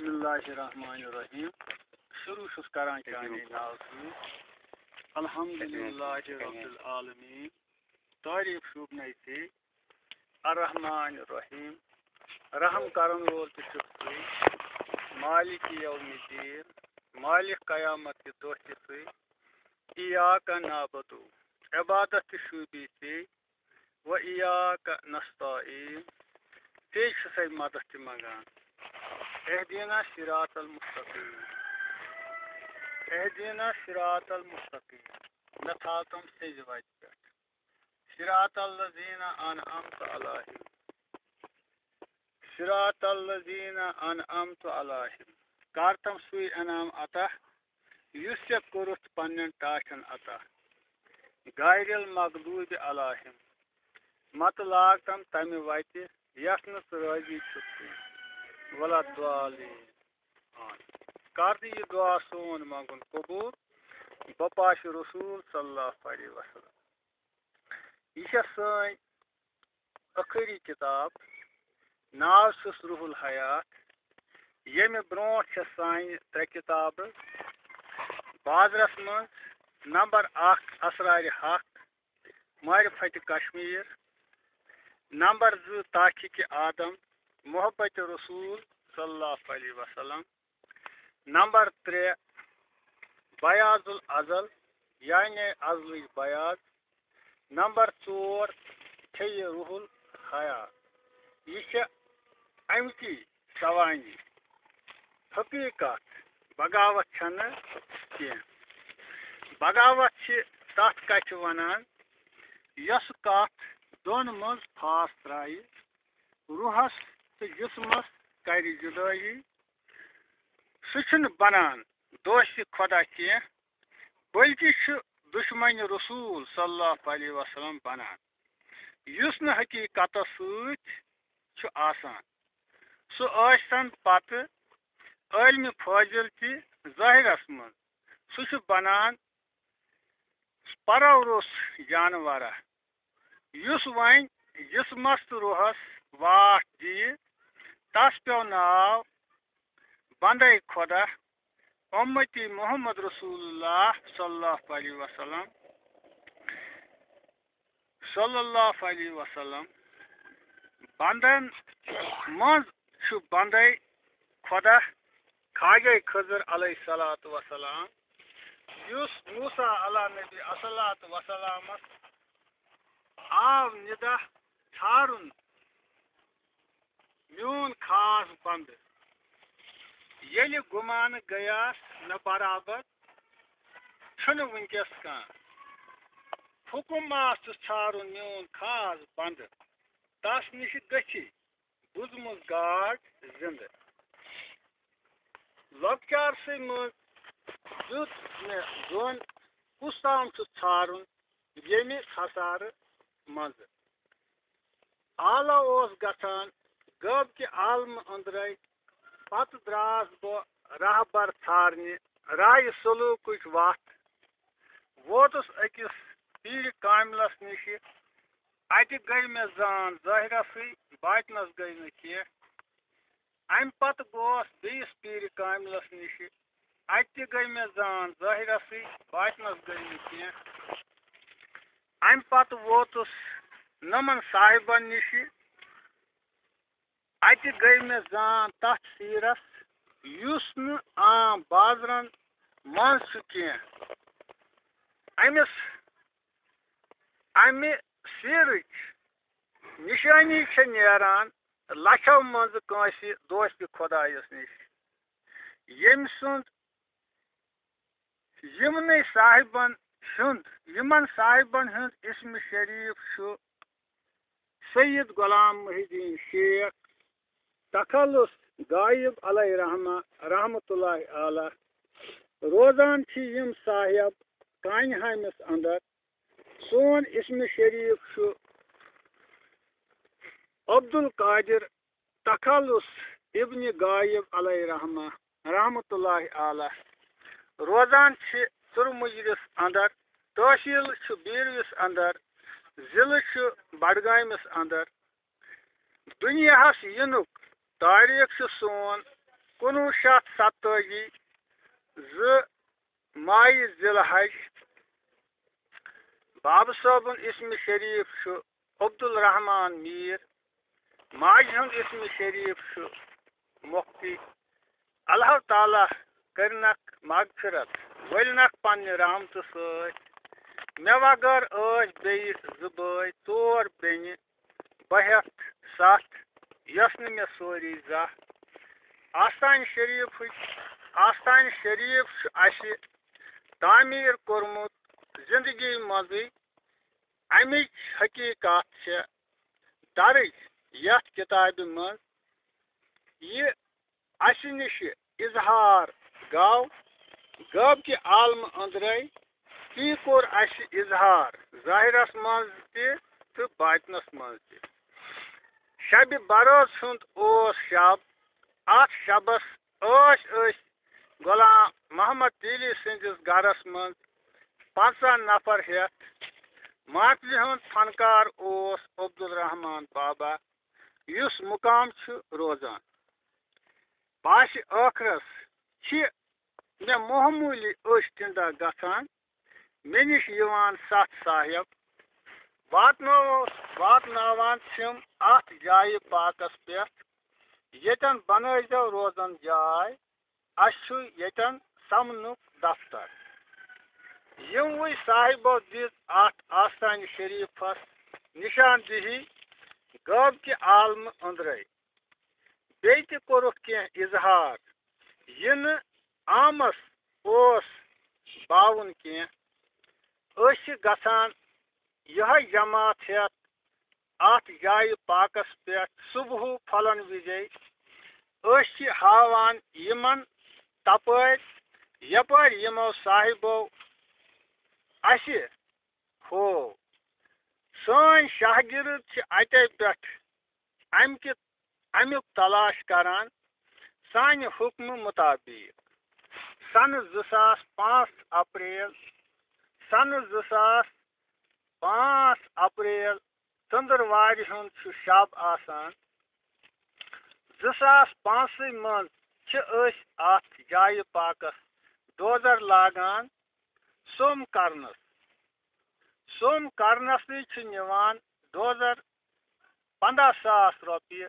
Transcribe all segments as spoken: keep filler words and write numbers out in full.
بسم اللہ الرحمن الرحیم۔ شروع چھُس کران چانہِ ناوٕ سۭتۍ۔ الحمدللہ رب العالمین۔ تعریف شوٗبنَے ژےٚ۔ الرحمن الرحیم۔ رحم کرن وول تہِ چھُکھ ژٕے۔ مالک یوم الدین۔ مالک قیامت کہِ دۄہ تہِ ژٕے۔ ایاک نعبد۔ عبادت تہِ شوٗبی ژےٚ۔ و ایاک نستعین۔ ژےٚ چھُسَے مدد تہِ منٛگان۔ اہدنا صراط المستقیم۔ اہدنا صراط المستقیم۔ مےٚ تھاو تِم سیٚزِ وَتہِ پٮ۪ٹھ۔ صراط الذین انعمت علیہم۔ صراط الذین انعمت علیہم۔ کر تِم سُے انعام عطا یُس ژےٚ کوٚرُتھ پننٮ۪ن ٹاٹھٮ۪ن عطا۔ غیر المغضوب علیہم۔ متہٕ لاگ تِم تمہِ وتہِ یتھ نہٕ ژٕ رٲضی چھُکھ کینٛہہ۔ ولا الضالین۔ آمین۔ کر تہٕ یہِ دعا سون منٛگُن قبوٗل۔ بہٕ پاشہِ رسول صلی اللہ علیہ وسلم۔ یہِ چھےٚ سٲنۍ ٲخری کتاب۔ ناو چھُس روح الحیات۔ ییٚمہِ برونٛٹھ چھےٚ سانہِ ترٛےٚ کتابہٕ بازرس منٛز۔ نمبر اکھ اسرار حق، معرفت کشمیر۔ نمبر زٕ تحقیق آدم، محبت رسول صلی اللہ علیہ وسلم۔ نمبر ترٛےٚ بیاض الازل، یعنی ازلٕچ بیاض۔ نمبر ژور چھےٚ یہِ روح الحیات۔ یہِ چھےٚ امکی سوانح۔ حقیقت، بغاوت چھنہٕ کینٛہہ۔ بغاوت چھِ تتھ کتھِ ونان، یۄس کتھ دۄن منٛز پھاس ترایہِ، روحس تہٕ جسمس کرِ جدٲیی۔ سُہ چھُنہٕ بنان دوست خدا کینٛہہ، بلکہِ چھُ دشمن رسول صلی اللہ علیہ وسلم بنان، یُس نہٕ حقیقتس سۭتۍ چھُ آسان۔ سُہ ٲسۍتن پتہٕ عالمِ فاضل تہِ ظٲہرس منٛز، سُہ چھُ بنان پرورُس جانورہ۔ یُس وۄنۍ جسمس تہٕ روحس واٹھ دِیہِ، تس پیوٚو ناو بندے خدا، امتی محمد رسول اللہ صلی اللہ علیہ وسلم۔ صلی اللہ علیہ وسلم۔ بندن منٛز چھُ بندے خدا خواجہ خضر علیہ الصلوۃ والسلام، یُس موسیٰ علیٰ نبی الصلوۃ والسلامس آو ندا ژھارُن میون خاص بندٕ۔ ییٚلہِ گُمانہٕ گٔیاس مےٚ برابر، چھُنہٕ وٕنکیٚس کانٛہہ۔ حُکُم آس ژٕ ژھارُن میون خاص بندٕ، تس نِش گٔژھی بُزمٕژ گاڈ زِندٕ۔ لۄکچارسٕے منٛز دیُت مےٚ زوٚن، کُس تام چھُ ژھارُن ییٚمہِ خسارٕ منٛزٕ۔ آلو اوس گژھان غٲب کہِ عالمہٕ أنٛدرَے۔ پتہٕ درٛاس بہٕ راہبر ژھارنہِ، راہہِ سلوٗکٕچ وَتھ۔ ووتُس أکِس پیٖرِ کاملَس نِشہِ۔ اَتہِ گٔے مےٚ زان ظٲہرَسٕے، باطنَس گٔے نہٕ کینٛہہ۔ اَمہِ پتہٕ گوس بیٚیِس پیٖرِ کاملَس نِشہِ۔ اَتہِ تہِ گٔے مےٚ زان ظٲہرَسٕے، باطنَس گٔے نہٕ کینٛہہ۔ اَمہِ پتہٕ ووتُس نمن صاحبن نِشہِ۔ اَتہِ گٔے مےٚ زان تَتھ سیٖرَس، یُس نہٕ عام بازرَن منٛز چھُ کینٛہہ۔ أمِس، اَمہِ سیٖرٕچ نِشٲنی چھےٚ نیران لَچھو منٛزٕ کٲنٛسہِ دوستِ خۄدایَس نِش، ییٚمۍ سُنٛد یِمنٕے صاحبن ہُنٛد، یِمن صاحبن ہُنٛد اسم شریف چھُ سید غلام محی الدین شیخ، تخلص غائب علیہ رحمہ رحمۃ اللہ علیہ۔ روزان چھِ یِم صاحب کانہامِس اندر۔ سون اسم شریف چھُ عبدالقادر تخلص ابن غائب علیہ رحمہ رحمۃ اللہ علیہ۔ روزان چھِ ژُرمُجرِس اندر، تحصیل چھُ بیٖروِس اندر، ضلعہٕ چھُ بڈگٲمِس اندر۔ دُنیاہس یِنُک تاریخ چھُ سون کُنوُہ شیٚتھ ستٲجی، زٕ ماہہِ ذی الحج۔ بابہٕ صٲبُن اسمِ شریٖف چھُ عبدالرحمان میٖر، ماجہِ ہُنٛد اسمِ شریٖف چھُ مُفتی۔ اللہ تعالیٰ کٔرنَکھ مغفرت، ؤلنَکھ پننہِ رحمتہٕ سۭتۍ۔ مےٚ وغٲر ٲسۍ بیٚیِس زٕ بٲے، ژور بیٚنہِ، بہٕ ہٮ۪تھ ستھ، یۄس نہٕ مےٚ سٲری زانٛہہ۔ آستانہِ شریٖفٕچ، آستانہِ شریٖف چھُ اَسہِ تعمیٖر کوٚرمُت زِندگی منٛزٕے۔ اَمِچ حقیٖقت چھےٚ درٕج یَتھ کِتابہِ منٛز۔ یہِ اَسہِ نِشہِ اظہار گوٚو، غٲب کہِ عالمہٕ أنٛدرَے، تی کوٚر اَسہِ اظہار ظٲہِرَس منٛز تہِ تہٕ باطنَس منٛز تہِ۔ شبِ برٲژ ہُنٛد اوس شب، اَتھ شبَس ٲسۍ أسۍ غلام محمد تیلی سٕنٛدِس گرَس منٛز پنٛژاہ نفر ہٮ۪تھ۔ محفلہِ ہُنٛد فنکار اوس عبدالرحمان بابا، یُس مُقام چھُ روزان۔ پاسہِ ٲخرس چھِ مےٚ معموٗلی أچھ ٹِنڈا گژھان۔ مےٚ نِش یِوان ستھ صاحب، واتناو-، واتناوان چھِم اَتھ جایہِ پاکس پٮ۪ٹھ، ییٚتٮ۪ن بنٲوزیو روزن جاے، اَسہِ چھُ ییٚتٮ۪ن سمنُک دفتر۔ یِموٕے صاحبو دِژ اَتھ آستانہِ شریٖفس نِشاندِہی غٲب کہِ عالمہٕ أنٛدرَے۔ بیٚیہِ تہِ کوٚرُکھ کینٛہہ اظہار، یہِ نہٕ عامس اوس باوُن کینٛہہ۔ أسۍ چھِ گژھان یِہوٚے جماعت ہٮ۪تھ اَتھ جایہِ پاکس پٮ۪ٹھ صُبحُ پھۄلن وِزے۔ أسۍ چھِ ہاوان یِمن تپٲرۍ، یپٲرۍ یِمو صاحبو اَسہِ ہوو۔ سٲنۍ شاگرد چھِ اَتے پٮ۪ٹھ اَمہِ کہِ، اَمیُک تلاش کران سانہِ حُکمہٕ مُطابق۔ سنہٕ زٕ ساس پانٛژھ اپریل، سنہٕ زٕ ساس پانٛژھ اپریل، ژٔنٛدٕروارِ ہُنٛد چھُ شب آسان۔ زٕ ساس پانٛژھٕے منٛز چھِ أسۍ اَتھ جایہِ پاکس ڈوزر لاگان سوٚم کرنس۔ سوٚم کرنسٕے چھِ نِوان ڈوزر پنٛداہ ساس رۄپیہِ۔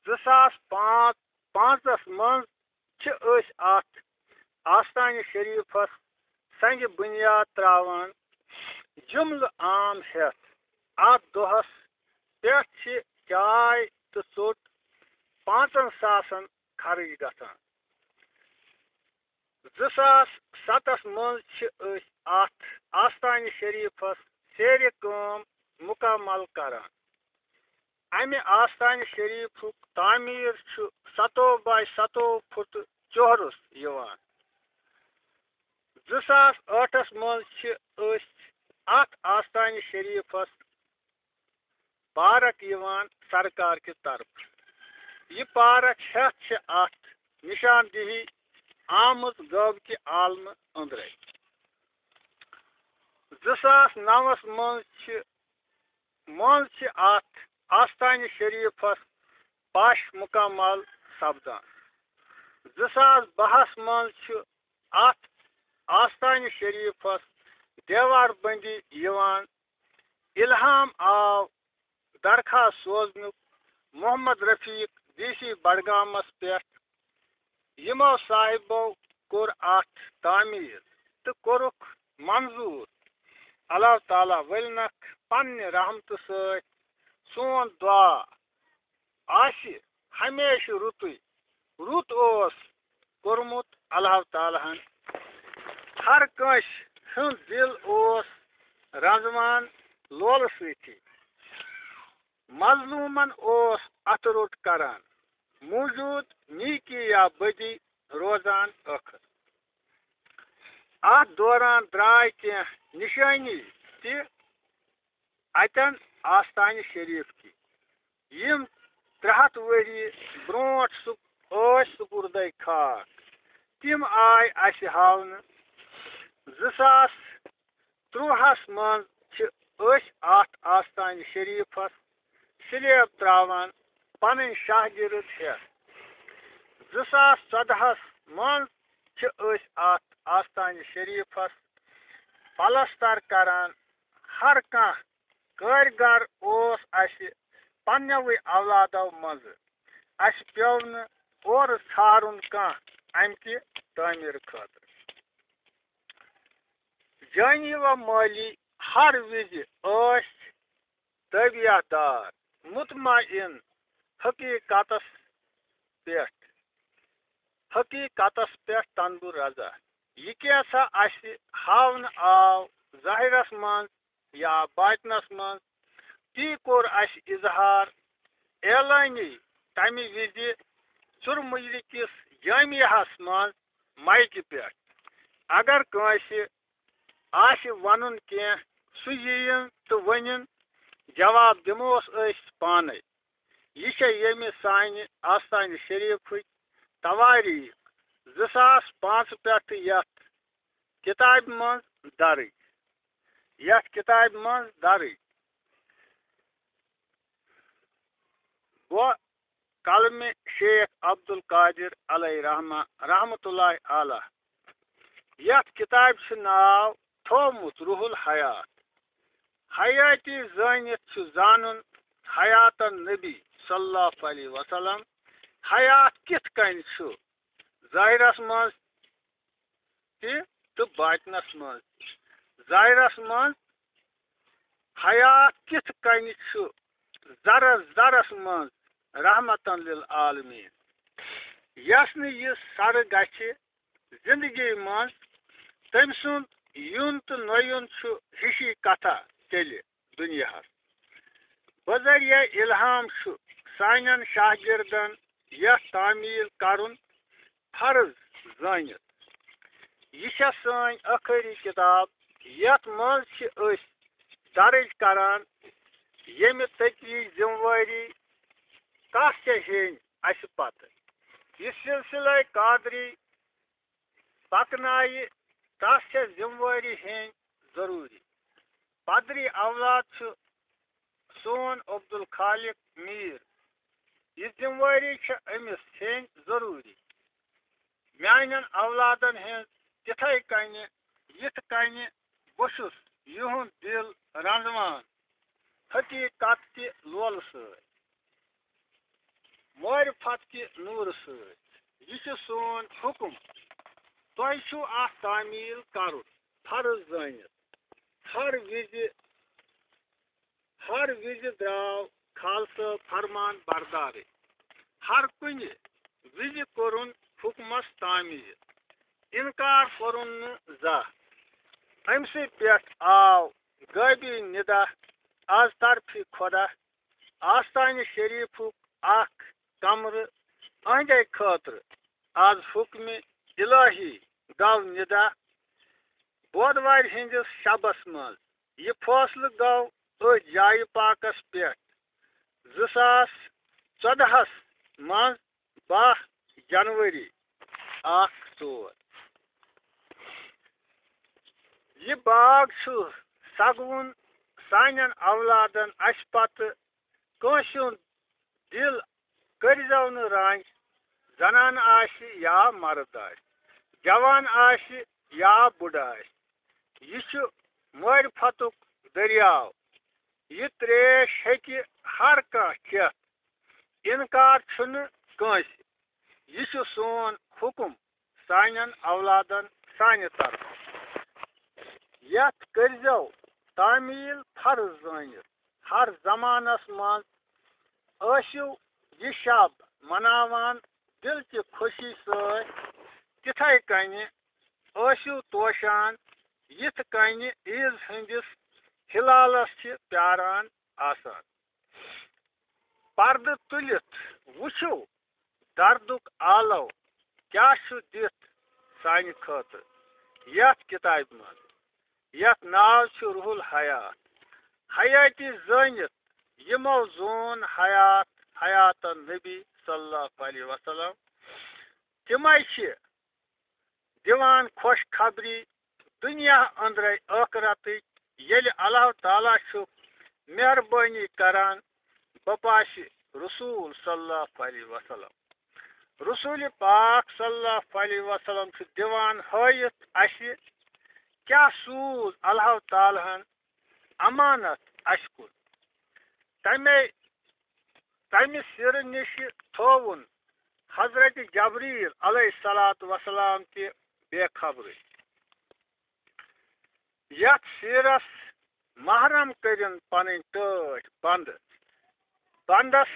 زٕ ساس پانٛژھ، پانٛژس منٛز چھِ أسۍ اَتھ آستانہِ شریٖفس سنگِ بُنیاد ترٛاوان۔ جُملہٕ عام ہٮ۪تھ، اَتھ دۄہس پٮ۪ٹھ چھِ چاے تہٕ ژوٚٹ پانٛژن ساسن خرٕچ گژھان۔ زٕ ساس ستس منٛز چھِ أسۍ اَتھ آستانہِ شریٖفس سیرِ کٲم مُکمل کران۔ اَمہِ آستانہِ شریٖفُک تعمیٖر چھُ ستووُہ باے ستووُہ فُٹہٕ چوہرُس یِوان۔ زٕ ساس ٲٹھس منٛز چھِ أسۍ اَتھ آستانہِ شریٖفس پارک یِوان سرکار کہِ طرفہٕ۔ یہِ پارک ہٮ۪تھ چھِ اَتھ نِشاندِہی آمٕژ غٲب کہِ عالمہٕ أنٛدرَے۔ زٕ ساس نَوَس منٛز چھِ، منٛز چھِ اَتھ آستانہِ شریٖفَس پَش مُکمل سپدان۔ زٕ ساس بَہَس منٛز چھُ اَتھ آستانہِ شریٖفَس دیوار بندی یِوان۔ الہام آو درخواست سوزنُک محمد رفیق ڈی سی بڈگامس پٮ۪ٹھ۔ یِمو صاحبو کوٚر اَتھ تعمیٖر تہٕ کوٚرُکھ منظوٗر۔ اللہ تعالیٰ ؤلنکھ پننہِ رحمتہٕ سۭتۍ۔ سون دُعا آسہِ ہمیشہٕ رُتُے۔ رُت اوس کوٚرمُت اللہ تعالیٰ ہن۔ ہر کٲنٛسہِ ہُنٛد دِل اوس رنزوان لولہٕ سۭتی۔ مظلوٗمن اوس اَتھٕ روٚٹ کران۔ موجود نیکی یا بدی روزان ٲخٕر۔ اَتھ دوران درٛاے کینٛہہ نِشٲنی تہِ اَتٮ۪ن آستانہِ شریٖف کہِ، یِم ترٛےٚ ہَتھ ؤری برٛونٛٹھ سُہ ٲسۍ سپُردَے خاک، تِم آے اَسہِ ہاونہٕ۔ زٕ ساس ترٛۆہَس منٛز چھِ أسۍ اَتھ آستانہِ شریٖفَس سلیب ترٛاوان پنٕنۍ شاگرد ہٮ۪تھ۔ زٕ ساس ژۄدہَس منٛز چھِ أسۍ اَتھ آستانہِ شریٖفَس پلستر کران۔ ہر کانٛہہ کٲرۍ گر اوس اَسہِ پننیوٕے اولادو منٛزٕ۔ اَسہِ پیوٚو نہٕ اورٕ ژھارُن کانٛہہ اَمہِ کہِ تعمیٖر خٲطرٕ۔ جٲنی و مٲلی ہر وِزِ ٲسۍ تٲبیہ دار، مطمئن، حقیقتس پٮ۪ٹھ، حقیقتس پٮ۪ٹھ تنبو رضا۔ یہِ کینٛژھا اَسہِ ہاونہٕ آو ظٲہرس منٛز یا باطنس منٛز، تی کوٚر اَسہِ اظہار اعلٲنی تَمہِ وِزِ ژُرمُجرِ کِس جامعہس منٛز مایکہِ پٮ۪ٹھ۔ اگر کٲنٛسہِ آسہِ وَنُن کینٛہہ، سُہ یِیِن تہٕ ؤنِن، جواب دِموس أسۍ پانَے۔ یہِ چھےٚ ییٚمہِ سانہِ آستانہِ شریٖفٕچ توٲریٖخ زٕ ساس پانٛژھ پٮ۪ٹھٕ یَتھ کِتابہِ منٛز درٕج، یَتھ کِتابہِ منٛز درٕج۔ بہٕ قلمِ شیخ عبدالقادر علیہ رحمہ، رحمتہ اللہ علیہ۔ یَتھ کِتابہِ چھُ ناو تھوٚومُت روح الحیات۔ حیاتی زٲنِتھ چھُ زانُن حیاتن نبی صلی اللہ علیہ وسلم۔ حیات کِتھ کٔنۍ چھُ ظٲہرس منٛز تہِ تہٕ باطنس منٛز تہِ۔ ظٲہرس منٛز حیات کِتھ کٔنۍ چھُ ذرس ذرس منٛز رحمتن للعالمین۔ یَس نہٕ یہِ سرٕ گژھِ زندگی منٛز، تٔمۍ سُنٛد یُن تہٕ نہ یُن چھُ ہِشی کتھا تیٚلہِ دُنیاہس۔ بذریعہ الہام چھُ سانٮ۪ن شاگردن یَتھ تعمیٖل کرُن فرض زٲنِتھ۔ یہِ چھےٚ سٲنۍ ٲخری کِتاب، یَتھ منٛز چھِ أسۍ درٕج کران ییٚمہِ تٔتیِچ ذمہٕ وٲری کَس چھےٚ ہیٚنۍ اَسہِ پتہٕ۔ یہِ سلسلہ قادری پکنایہِ، تَس چھےٚ ذمہٕ وٲری ہیٚنۍ ضروٗری۔ پدری اولاد چھُ سون عبدالخالق میٖر۔ یہِ ذمہٕ وٲری چھےٚ أمِس ہیٚنۍ ضروٗری۔ میانٮ۪ن اولادن ہٕنٛز تِتھے کٔنہِ، یِتھ کٔنہِ بہٕ چھُس یِہُنٛد دِل رنزوان حقیقت کہِ لولہٕ سۭتۍ، معرفت کہِ نوٗرٕ سۭتۍ۔ یہِ چھُ سون حُکم۔ تۄہہِ چھُو اَتھ تعمیٖل کرُن فرض زٲنِتھ۔ ہر وِزِ، ہر وِزِ درٛاو خالصہٕ فرمان بردارٕے۔ ہر کُنہِ وِزِ کوٚرُن حُکمس تعمیٖل۔ اِنکار کوٚرُن نہٕ زانٛہہ۔ أمۍ سٕے پٮ۪ٹھ آو غٲبی نِدا از طرفِ خۄدا۔ آستانہِ شریٖفُک اکھ کمرٕ أہنٛدے خٲطرٕ از حُکمِ الٰہی گوٚو نِدا۔ بودوارِ ہٕنٛدِس شبس منٛز یہِ فٲصلہٕ گوٚو أتھۍ جایہِ پاکس پٮ۪ٹھ زٕ ساس ژۄدہَس منٛز، باہ جنوری اکھ ژور۔ یہِ باغ چھُ سگوُن سانٮ۪ن اولادن اَسہِ پتہٕ۔ کٲنٛسہِ ہُنٛد دِل کٔرۍزیو نہٕ رنٛج، زنان آسہِ یا مرد آسہِ، جوان آسہِ یا بُڈٕ آسہِ۔ یہِ چھُ معرفتُک دٔریاو۔ یہِ تریش ہیٚکہِ ہر کانٛہہ چٮ۪تھ۔ اِنکار چھُنہٕ کٲنٛسہِ۔ یہِ چھُ سون حُکُم سانٮ۪ن اولادن سانہِ طرفہٕ۔ یَتھ کٔرۍزیو تعمیٖل فرض زٲنِتھ۔ ہر زمانس منٛز ٲسِو یہِ شب مناوان دِل چہِ خوشی سۭتۍ۔ تِتھے کٔنہِ ٲسِو توشان، یِتھ کٔنہِ عیٖذ ہٕنٛدِس ہلالس چھِ پیاران آسان۔ پردٕ تُلِتھ وٕچھِو دردُک آلو کیٛاہ چھُ دِتھ سانہِ خٲطرٕ یَتھ کِتابہِ منٛز، یَتھ ناو چھُ روح الحیات۔ حیٲتی زٲنِتھ یِمو زون حیات، حیاتن نبی صلی اللہ علیہ وسلم۔ تِمے چھِ دِوان خۄش خبری دُنیا أنٛدرَے ٲخرتٕچ، ییٚلہِ اللہ تعالیٰ چھُ مہربٲنی کران بپاشِ رسول صلی اللہ علیہ وسلم۔ رسول پاک صلی اللہ علیہ وسلم چھُ دِوان ہٲیِتھ اَسہِ کیٛاہ سوٗز اللہ تعالیٰ ہن امانت اَسہِ کُن۔ تَمے، تَمہِ سِرٕ نِشہِ تھووُن حضرت جبریل علیہ الصلوۃ والسلام تہِ بے خبرٕے۔ یَتھ سِرَس محرم کٔرِن پَنٕنۍ ٹٲٹھۍ بنٛد۔ بنٛدَس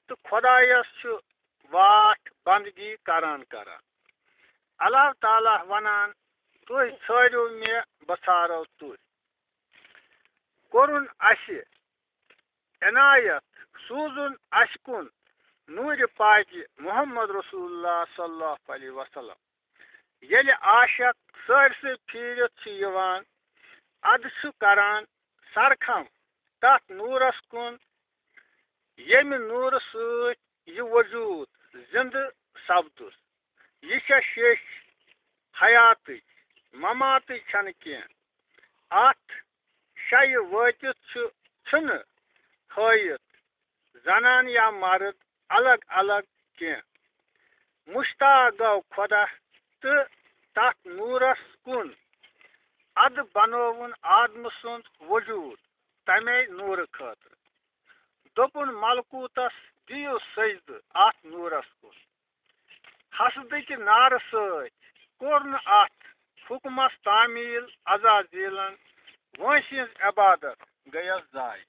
تہٕ خۄدایَس چھُ واٹھ بندگی کران کران۔ اللہ تعالیٰ وَنان، "تُہۍ ژھٲرِو مےٚ، بہٕ ژھارو تُہۍ۔" کوٚرُن اَسہِ عنایت، سوٗزُن اَسہِ کُن نوٗرِ پاکہِ محمد رسول اللہ صلی اللہ علیہ وسلم۔ ییٚلہِ عاشق سٲرسٕے پھیٖرِتھ چھُ یِوان، اَدٕ چھُ کران سرخم تَتھ نوٗرَس کُن، ییٚمہِ نوٗرٕ سۭتۍ یہِ وجوٗد زِندٕ سپدُس۔ یہِ چھےٚ شیٚچھ حیاتٕچ، مماتٕچ چھَنہٕ کینٛہہ۔ اَتھ شَیہِ وٲتِتھ چھُ، چھُنہٕ ہٲیِتھ زنان یا مرد الگ الگ کینٛہہ۔ مشتاق گوٚو خۄدا تہٕ تَتھ نوٗرَس کُن۔ اَدٕ بنووُن آدمہٕ سُنٛد وجوٗد تَمے نوٗرٕ خٲطرٕ۔ دوٚپُن، "ملکوٗتَس دِیِو سجدٕ اَتھ نوٗرَس کُن۔" حسدٕکہِ نارٕ سۭتۍ کوٚر نہٕ اَتھ حُکمَس تعمیٖل عزازیٖلَن، وٲنٛسہِ ہٕنٛز عبادت گٔیَس ضایع۔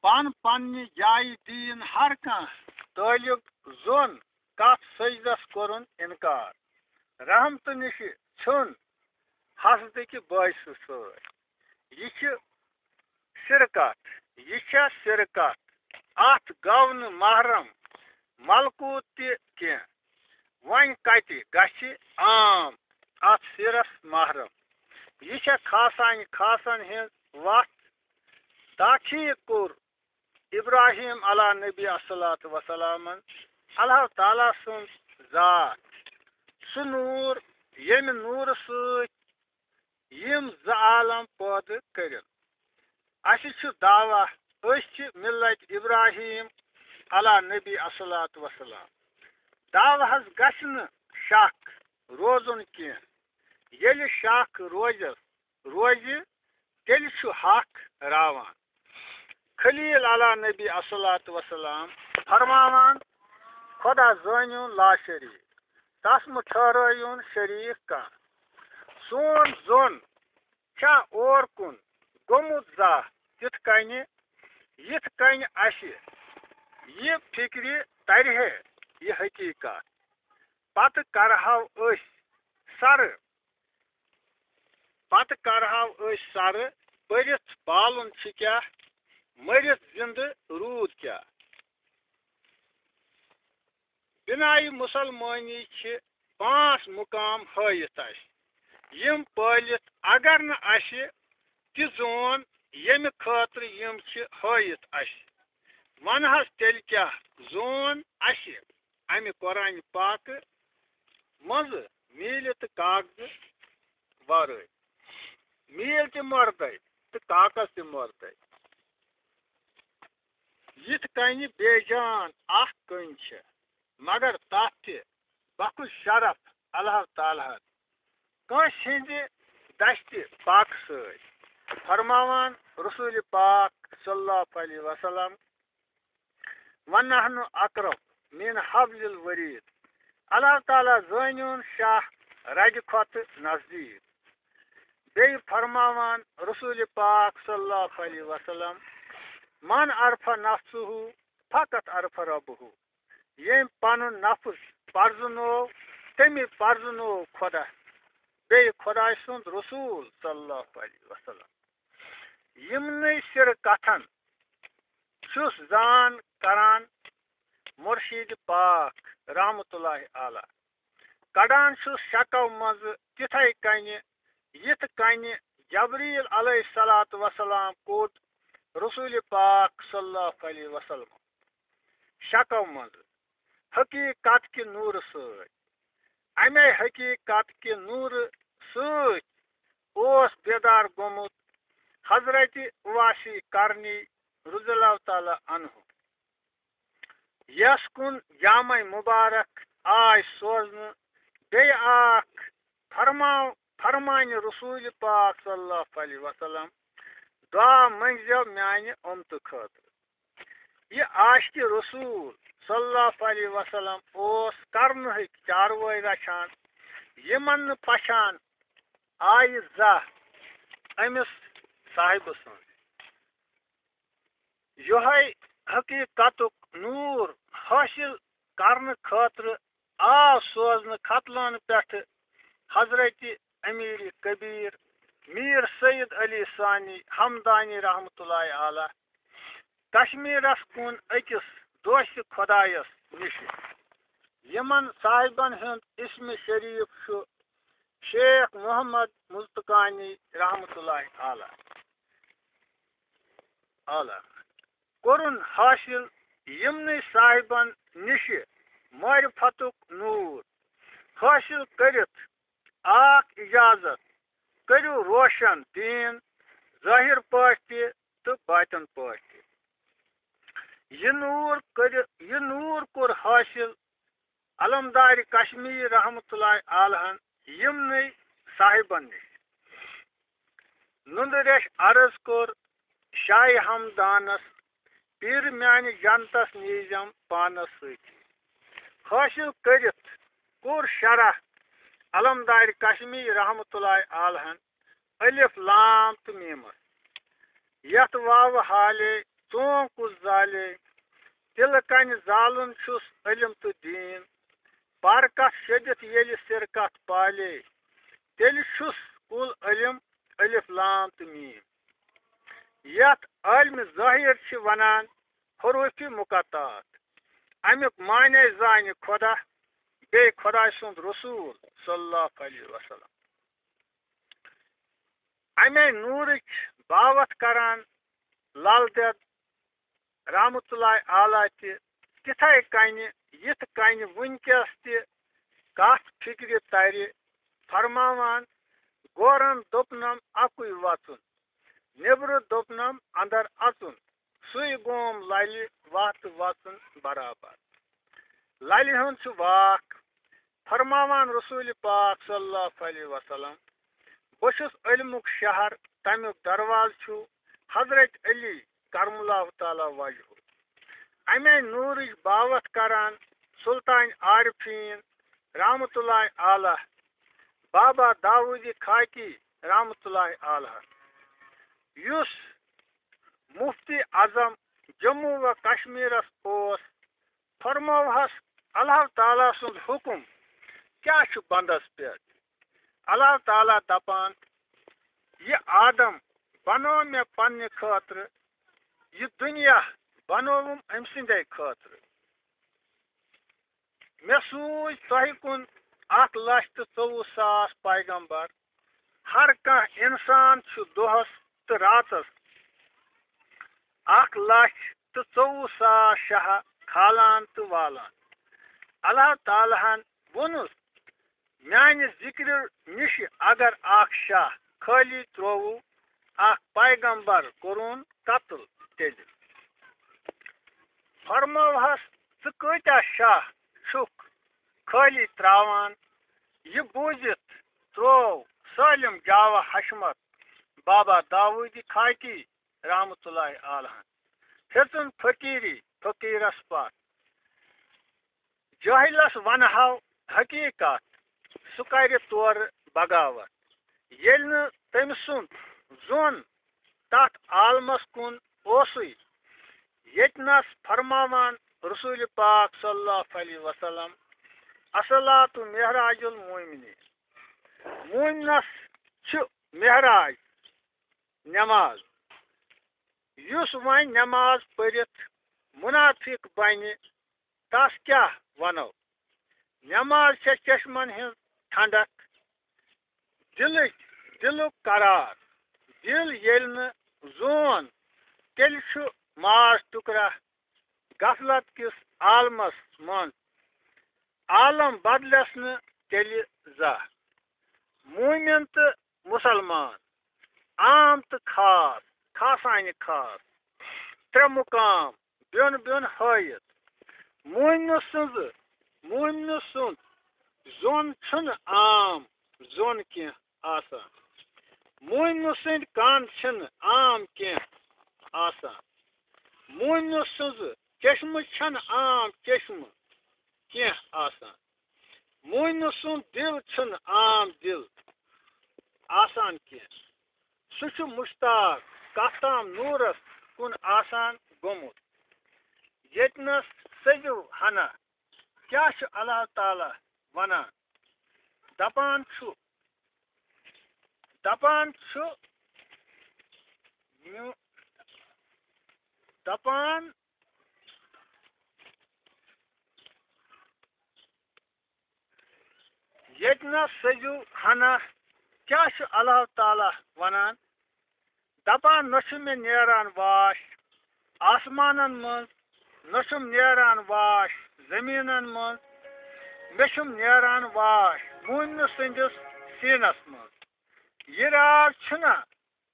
پن پننہِ جایہِ دیٖن ہر کانٛہہ طٲلب زوٚن، کتھ سجدس کوٚرُن انکار۔ رحمتہٕ نِشہِ ژھیوٚن حسدٕکہِ بٲعثہٕ سۭتۍ۔ یہِ چھِ سِرکتھ، یہِ چھےٚ سِرکتھ۔ اتھ گوٚو نہٕ محرم ملکوت تہِ کینٛہہ۔ وۄنۍ کتہِ گژھِ عام اتھ سِرس محرم؟ یہِ چھےٚ خاصانہِ خاصن ہٕنٛز وتھ۔ تحقیق کوٚر ابراہیم علیٰ نبی الصلوۃ والسلامن اللہ تعالیٰ سُنٛد ذات، سُہ نوٗر، ییٚمہِ نوٗرٕ سۭتۍ یِم زٕ عالم پٲدٕ کٔرِن۔ اَسہِ چھُ دعویٰ، أسۍ چھِ ملت ابراہیم علیٰ نبی الصلوۃ والسلام۔ دعویٰ ہس گژھِ نہٕ شک روزُن کینٛہہ۔ ییٚلہِ شک روزٮ۪س، روزِ، تیٚلہِ چھُ حق راوان۔ خلیل علیٰ نبی الصلوۃ والسلام فرماوان، "خۄدا زٲنِو لا شریٖک، تس مہٕ ٹھہرٲیِو شریٖک کانٛہہ۔" سون زوٚن چھا اور کُن گوٚمُت زاہ تِتھ کٔنہِ، یِتھ کٔنہِ اَسہِ یہِ فِکرِ ترِ ہے یہِ حقیٖقت؟ پتہٕ کرہو أسۍ سرٕ، پتہٕ کرہو أسۍ سرٕ پٔرِتھ بالُن چھُ کیٛاہ، مٔرِتھ زِندٕ روٗد کیٛاہ۔ بنایہِ مسلمٲنی چھِ پانٛژھ مقام ہٲیِتھ اَسہِ، یِم پٲلِتھ اگر نہٕ اَسہِ تہِ زون، ییٚمہِ خٲطرٕ یِم چھِ ہٲیِتھ اَسہِ۔ وَنہٕ حظ تیٚلہِ کیٛاہ زون اَسہِ اَمہِ قرآنِ پاکہٕ منٛزٕ میٖلہِ تہٕ کاغذٕ ورٲے؟ میٖل تہِ مۄردَے تہٕ کاغذ تہِ مۄردَے۔ یِتھ کٔنہِ بے جان اکھ کٔنۍ چھِ، مگر تَتھ تہِ بخش شرف اللہ تعالیٰ ہن کٲنٛسہِ ہٕنٛزِ دستِ پاکہٕ سۭتۍ۔ فرماوان رسول پاک صلی اللہ علیہ وسلم، "ونحن اقرب من حبل الورید"۔ اللہ تعالیٰ زٲنِوُن شاہ رگہِ کھۄتہٕ نزدیٖک۔ بیٚیہِ فرماوان رسول پاک صلی اللہ علیہ وسلم، "من عرف نفسہ فقط عرف ربہ"۔ ییٚمۍ پنُن نفس پرزنوو، تٔمی پرزنوو خۄدا، بیٚیہِ خۄداے سُنٛد رسول صلی اللہ علیہ وسلم۔ یِمنٕے سِرٕ کتھن چھُس زان کران مُرشِد پاک رحمتہ اللہ علیہ۔ کڑان چھُس شکو منٛزٕ تِتھے کٔنہِ، یِتھ کٔنہِ جبریل علیہ الصلوۃ والسلام کوٚت رسول پاک صلی اللہ علیہ وسلم شکو منٛزٕ حقیقت کہِ نوٗرٕ سۭتۍ۔ امے حقیقت کہِ نوٗرٕ سۭتۍ اوس بیدار گوٚمُت حضرت اُواسی کرنی رضی اللہ تعالیٰ عنہ۔ یَس کُن جامع مُبارک آے سوزنہٕ، بیٚیہِ آکھ فرما-، فرمانہِ رسول پاک صلی اللہ علیہ وسلم دعا منٛگزیو میانہِ اُمتہٕ خٲطرٕ۔ یہِ عاشقِ رسول صلی اللہ علیہ وسلم اوس کرنہٕکۍ چاروٲے رچھان، یِمن نہٕ پہچان آیہِ زانٛہہ أمِس صاحبہٕ سٕنٛز۔ یِہوٚے حقیٖقتُک نوٗر حٲصِل کرنہٕ خٲطرٕ آو سوزنہٕ ختلانہٕ پٮ۪ٹھٕ حضرت امیر کبیر میر سید علی ثانی ہمدانی رحمتہ اللہ علیہ کشمیرس کُن أکِس دوستِ خۄدایس نِشہِ، یِمن صاحبن ہُنٛد اسمِ شریف چھُ شیخ محمد ملتقانی رحمتہ اللہ علیہ۔ اعلیٰ۔ کوٚرُن حٲصِل یِمنٕے صاحبن نِشہِ معرفتُک نوٗر۔ حٲصِل کٔرِتھ آکھ اجازت، کٔرِو روشن دیٖن ظٲہِر پٲٹھۍ تہِ تہٕ باطن پٲٹھۍ تہِ۔ یہِ نوٗر کٔرِ-، یہِ نوٗر کوٚر حٲصِل علمدارِ کشمیر رحمتہ اللہ علیہن یِمنٕے صاحبن نِش۔ نُندٕ ریش عرض کوٚر شاہِ ہمدانس، پیٖر میانہِ جنتس نیٖزٮ۪م پانس سۭتی۔ حٲصِل کٔرِتھ کوٚر شرح علمدارِ کشمیر رحمتہ اللہ علیہن الف لام تہٕ میٖمس۔ یتھ واوٕ حالے ژونٛگ کُس زالے، تِلہٕ کنہِ زالُن چھُس علم تہٕ دیٖن۔ پرکتھ شٔدِتھ ییٚلہِ سرکتھ پالے، تیٚلہِ چھُس کُل علم الف لام تہٕ میٖم۔ یتھ عٲلمِ ظٲہِر چھِ ونان حروفِ مقطعات۔ امیُک معنی زانہِ خۄدا بیٚیہِ خۄداے سُنٛد رسول صلی اللہ علیہ وسلم۔ امے نوٗرٕچ باوتھ کران لل دٮ۪د رحمتہ اللہ علیہ تہِ تِتھے کنہِ، یِتھ کنہِ وُنکیٚس تہِ کتھ فکرِ ترِ فرماوان، گورن دوٚپنم اکُے وژُن، نیبرٕ دوٚپنم اندر اژُن، سُے گوم للہِ وتھ وژُن برابر۔ للہِ ہُنٛد چھُ واکھ فرماوان رسول پاک صلی اللہ علیہ وسلم، بہٕ چھُس علمُک شہر، تمیُک دروازٕ چھُ حضرت علی کرم اللہ تعالیٰ وجہہ۔ امے نوٗرٕچ باوتھ کران سلطان عارفین رحمتہ اللہ علیہ بابا داوودی خاکی رحمتہ اللہ علیہ، یُس مفتی اعظم جموں و کشمیرس اوس، فرمووہس، اللہ تعالیٰ سُنٛد حُکُم کیٛاہ چھُ بندس پٮ۪ٹھ؟ اللہ تعالیٰ دپان، یہِ آدم بنوو مےٚ پننہِ خٲطرٕ، یہِ دُنیا بنووُم أمۍ سٕنٛدے خٲطرٕ۔ مےٚ سوٗز تۄہہِ کُن اکھ لچھ تہٕ ژوٚوُہ ساس پیغمبر۔ ہر کانٛہہ انسان چھُ دۄہس تہٕ راتس اکھ لچھ تہٕ ژوٚوُہ ساس شاہ کھالان تہٕ والان۔ اللہ تعالیٰ ہن ووٚنُس، میانہِ ذکرِ نِش اگر اکھ شاہ خٲلی ترووُ، اکھ پیغمبر کوٚرُن قتل، تیٚلہِ فرمووہس، ژٕ کۭتیاہ شاہ چھُکھ خٲلی تراوان؟ یہِ بوٗزِتھ تروو سٲلِم جاوہ حشمت بابا داوودی خاکی رحمتہ اللہ علیہ ہن۔ ہیژٕن فقیری فقیرس پتھ۔ جٲہلس ونہو حقیقت، سُہ کرِ تورٕ بغاوت۔ ییٚلہِ نہٕ تٔمۍ سُنٛد زوٚن تتھ عالمس کُن اوسُے، ییٚتنس فرماوان رسول پاک صلی اللہ علیہ وسلم، الصلاۃ معراج المومنین، مومنس چھُ معراج نماز۔ یُس وۄنۍ نماز پٔرِتھ منافق بنہِ، تس کیٛاہ ونو؟ نماز چھےٚ چشمن ہٕنٛز ٹھنڈک، دِلٕچ، دِلُک قرار۔ دِل ییٚلہِ نہٕ زون، تیٚلہِ چھُ ماز ٹُکرا غفلت کِس عالمس منٛز۔ عالم بدلس نہٕ تیٚلہِ زانٛہہ۔ مومن تہٕ مسلمان، عام تہٕ خاص، خاصانہِ خاص، ترٛےٚ مقام بیوٚن بیوٚن ہٲیِتھ۔ مومنہٕ سٕنٛز، مومنہٕ سُنٛد زوٚن چھُنہٕ عام زوٚن کینٛہہ آسان۔ مومنہٕ سٕنٛدۍ کَن چھِنہٕ عام کینٛہہ آسان۔ مومنہٕ سٕنٛز چشمہٕ چھَنہٕ عام چشمہٕ کینٛہہ آسان۔ مومنہٕ سُنٛد دِل چھُنہٕ عام دِل آسان کینٛہہ۔ سُہ چھُ مُشتاق کَتھ تام نوٗرَس کُن آسان گوٚمُت، ییٚتنَس سٔجِو ہنا۔ کیٛاہ چھُ اللہ تعالیٰ وَنان؟ دَپان چھُ، دَپان چھُ، میو-، دَپان، ییٚتہِ نَس سٔجِو ہنا۔ کیٛاہ چھُ اللہ تعالیٰ وَنان؟ دَپان، نہ چھُ مےٚ نیران واش آسمانَن منٛز، نہ چھُم نیران واش زٔمیٖنَن منٛز، مےٚ چھُم نیران واش مومنہٕ سٕنٛدِس سیٖنَس منٛز۔ یہِ راز چھُنہ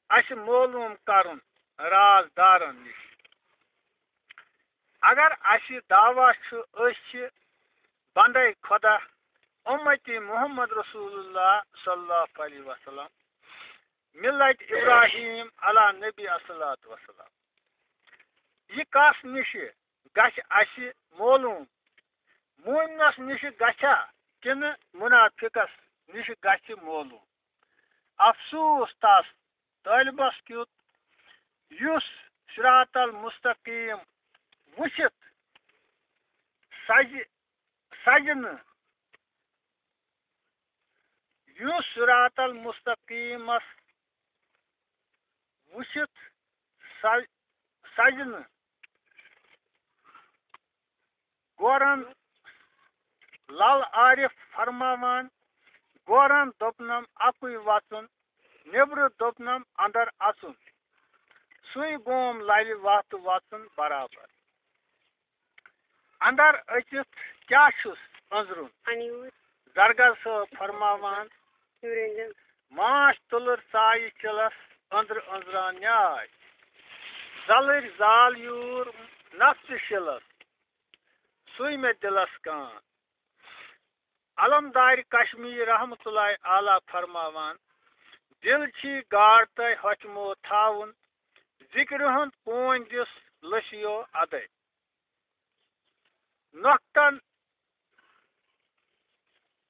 اَسہِ معلوٗم کَرُن رازدارَن نِش۔ اگر اَسہِ دعویٰ چھُ، أسۍ چھِ بندے خۄدا، اُمتی محمد رسول اللہ صلی اللہ علیہ وسلم، ملت ابراہیم علی نبی الصلوۃ والسلام۔ یہِ کس نِشہِ گژھِ اَسہِ معلوٗم؟ مومنس نِشہِ گژھیٛا کِنہٕ منافقس نِشہِ گژھِ معلوٗم؟ افسوٗس تس طٲلبس کیُت، یُس صراط المستقیم وٕچھِتھ سجہِ، سجہِ نہٕ، یُس صراط المستقیمس وٕچھِتھ سج-، سجہِ نہٕ۔ گورن لل عارف فرماوان، گورن دوٚپنم اکُے وژُن، نیبرٕ دوٚپنم اندر اژُن، سُے گوم للہِ وتھ وژُن برابر۔ اندر أژِتھ کیٛاہ چھُس أنٛزرُن؟ زرگر صٲب فرماوان، ماچھ تُلٕر ژایہِ چِلس، أنٛدرٕ أنٛزران نیاے۔ زلٕرۍ زال یوٗر نفژٕ شِلس، سُے مےٚ دِلس کان۔ علمدارِ کشمیٖر رحمتہ اللہ اعلیٰ فرماوان، دِل چھی گاڈ تۄہہِ ہۄچھمو تھاوُن، ذِکرِ ہُنٛد پونۍ دِس لٔسِیو ادَے۔ نۄقطن،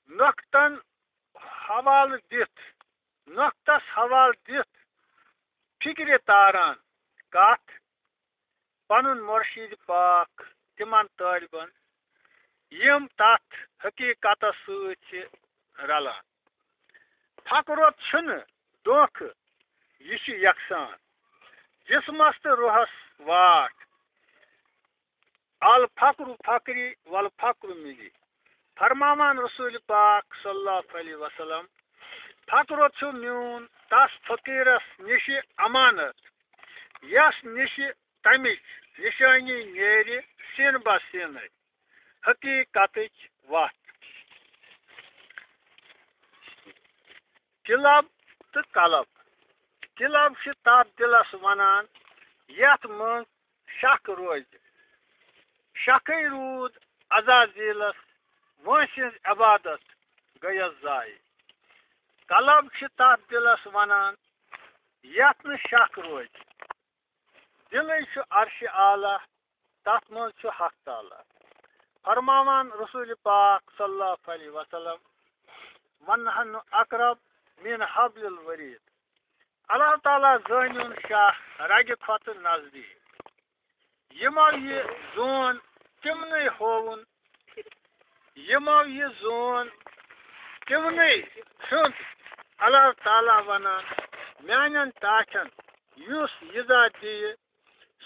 نۄقطن حوالہٕ دِتھ، نۄقطس حوالہٕ دِتھ فِکرِ تاران کتھ، پنُن مُرشِد پاک تِمن طٲلبن، یِم تتھ حقیقتس سۭتۍ چھِ رلان۔ فقرت چھُنہٕ دھوکہٕ، یہِ چھُ یکسان جسمس تہٕ روحس واٹھ۔ الفقر فقری والفقر ملی۔ فرماوان رسول پاک صلی اللہ علیہ وسلم، فقرت چھُ میون تس فقیرس نِشہِ امانت، یس نِشہِ تمِچ نشٲنی نیرِ سیٖنہٕ بہ سیٖنَے حقیقتٕچ وتھ۔ قلب تہٕ قلب۔ قلب چھِ تتھ دِلس ونان، یتھ منٛز شک روزِ۔ شکٕے روٗد عزازیلس، وٲنٛسہِ ہٕنٛز عبادت گٔیس ضایع۔ قلب چھِ تتھ دِلس ونان، یتھ نہٕ شک روزِ۔ دِلٕے چھُ عرشِ اعلیٰ، تتھ منٛز چھُ حق تعالیٰ۔ فرماوان رسول پاک صلی اللہ علیہ وسلم، "ونحن اقرب من حبل الورید"۔ اللہ تعالیٰ زٲنِوُن شاہ رگہِ کھۄتہٕ نزدیٖک۔ یِمو یہِ زون تِمنٕے ہووُن، یِمو یہِ زون تِمنٕے ہیوٚت۔ اللہ تعالیٰ ونان، میانٮ۪ن ٹاٹھٮ۪ن یُس یہِ ذات دِیہِ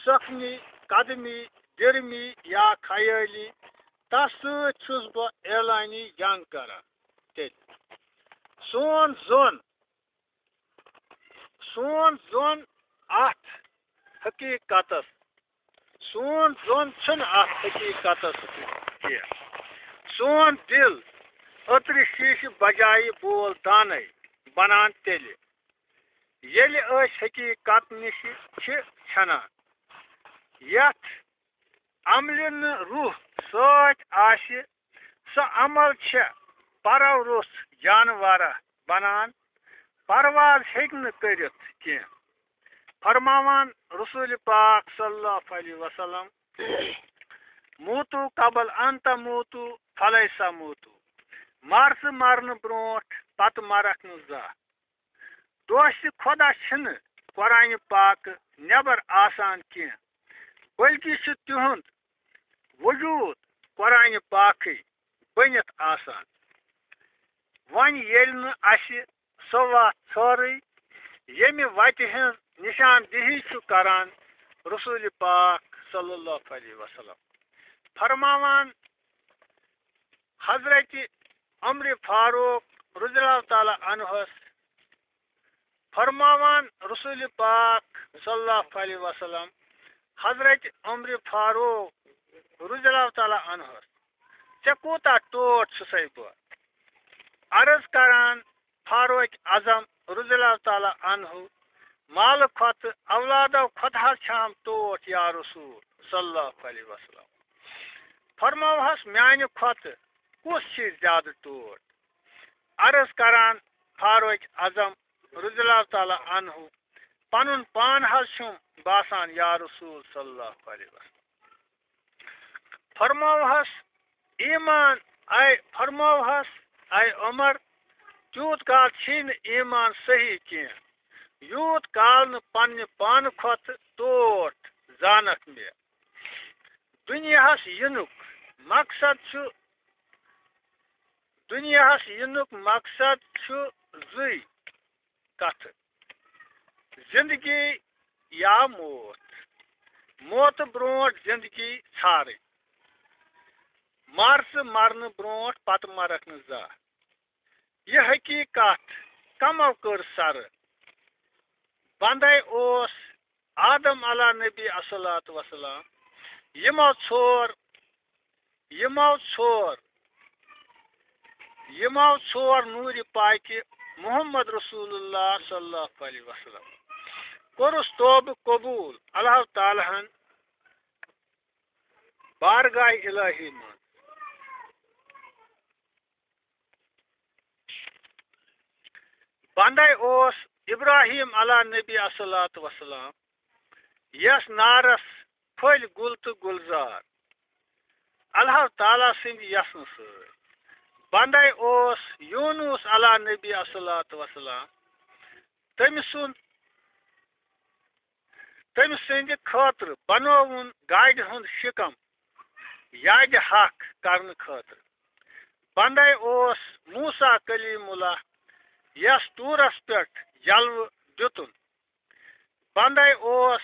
سخنی، قدمی، گرمی یا خیٲلی، تس سۭتۍ چھُس بہٕ اعلانی جنگ کران۔ تیٚلہِ سون زون، سون زون اتھ حقیقتس، سون زون چھُنہٕ اتھ حقیقتس کینٛہہ۔ سون دِل عطرِ شیٖشہٕ بجایہِ بول دانَے بنان تیٚلہِ، ییٚلہِ أسۍ حقیقت نِش چھِ ژھٮ۪نان، یتھ عملہِ نہٕ روح سۭتۍ آسہِ، سۄ عمل چھےٚ پرو روٚس جانورہ بنان، پرواز ہیٚکہِ نہٕ کٔرِتھ کینٛہہ۔ فرماوان رسول پاک صلی اللہ علیہ وسلم، "موتو قبل ان تموتو فلیس موتو"، مر ژٕ مرنہٕ برونٛٹھ، پتہٕ مرکھ نہٕ زانٛہہ۔ دوست خۄدا چھِنہٕ قرآنِ پاکہٕ نٮ۪بر آسان کینٛہہ، بلکہِ چھُ تِہُنٛد وجوٗد قرآنِ پاکٕے بٔنِتھ آسان۔ وۄنۍ ییٚلہِ نہٕ اَسہِ سۄ وَتھ ژھٲرٕے، ییٚمہِ وَتہِ ہٕنٛز نِشاندِہی چھُ کران رسول پاک صلی اللہ علیہ وسلم، فرماوان حضرت عمر فاروق رضی اللہ تعالیٰ عنہس، فرماوان رسول پاک صلی اللہ علیہ وسلم، حضرت عمر فاروق رضی اللہ تعالیٰ عنہس، "ژےٚ کوٗتاہ ٹوٹھ چھُسے بہٕ؟" عرض کران فاروق اعظم رضی اللہ تعالیٰ عنہ، "مالہٕ کھۄتہٕ اولادو کھۄتہٕ حظ چھام ٹوٹھ یا رسول صلی اللہ علیہ وسلم؟" فرموہس، "میانہِ کھۄتہٕ کُس چھُے زیادٕ ٹوٹھ؟" عرض کران فاروق اعظم رضی اللہ تعالیٰ عنہ، "پنُن پان حظ چھُم باسان یا رسول صلی اللہ علیہ وسلم۔" فرموہس، "ایمان، اے فرموہس، اے عمر، تیوٗت کال چھی نہٕ ایمان صحیح کینٛہہ، یوٗت کال نہٕ پننہِ پانہٕ کھۄتہٕ ٹوٹھ زانکھ مےٚ۔ دُنیاہس یِنُک مقصد چھُ، دُنیاہس یِنُک مقصد چھُ زٕے کتھٕ، زندگی یا موت۔ موتہٕ برونٛٹھ زندگی ژھارٕنۍ۔ مر ژٕ مرنہٕ برونٛٹھ، پتہٕ مرکھ نہٕ زانٛہہ۔" یہِ حقیٖقت کمو کٔر سرٕ؟ بندے اوس آدم علیٰ نبی الصلوۃ والسلام۔ یِمو ژھور، یِمو ژھور، یِمو ژھور نوٗرِ پاکہِ محمد رسول اللہ صلی اللہ علیہ وسلم کوٚرُس توبہٕ قبوٗل اللہ تعالیٰ ہن بارگاہ الہی منٛز۔ بندے اوس ابراہیم علیٰ نبی الصلوۃ والسلام، یس نارس پھٔلۍ گُل تہٕ گُلزار اللہ تعالیٰ سٕنٛدِ یژھنہٕ سۭتۍ۔ بندے اوس یونس علیٰ نبی الصلوۃ والسلام، تٔمۍ سُنٛد، تٔمۍ سٕنٛدِ خٲطرٕ بنووُن گاڈِ ہُنٛد شِکم یادِ حق کرنہٕ خٲطرٕ۔ بندے اوس موسیٰ کلیم اللہ، یس طورس پٮ۪ٹھ جلوٕ دیُتُن۔ بندے اوس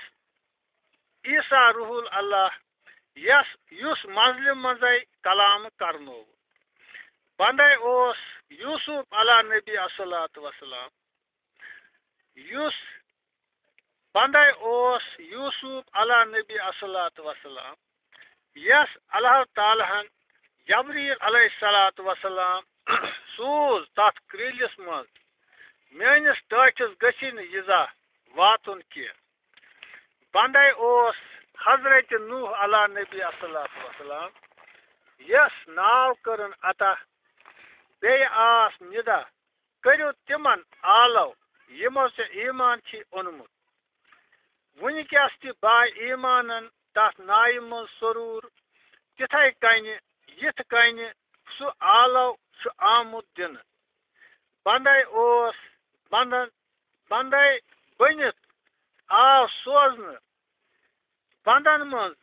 عیسیٰ روح اللہ، یس، یُس منزلہِ منزے کلام کرنوو۔ بندے اوس یوسف علیٰ نبی الصلوۃ والسلام، یُس، بندے اوس یوسف علیٰ نبی الصلوۃ والسلام، یس اللہ تعالیٰ ہن جبریل علیہ الصلوۃ والسلام سوز تتھ کریٖلِس منٛز، "میٲنِس ٹٲٹھِس گژھِ نہٕ یہِ زانٛہہ واتُن کینٛہہ۔" بندے اوس حضرت نوح علیٰ نبی الصلوۃ والسلام، یس ناو کٔرٕن عطا، بیٚیہِ آس ندا، "کٔرِو تِمن آلو، یِمو ژےٚ ایمان چھی اوٚنمُت۔" وُنکیٚس تہِ با ایمانن تتھ نایہِ منٛز سرور، تِتھے کنہِ، یِتھ کنہِ سُہ آلو چھُ آمُت دِنہٕ۔ بندے اوس بندن، بندے بٔنِتھ آو سوزنہٕ۔ بندن منٛز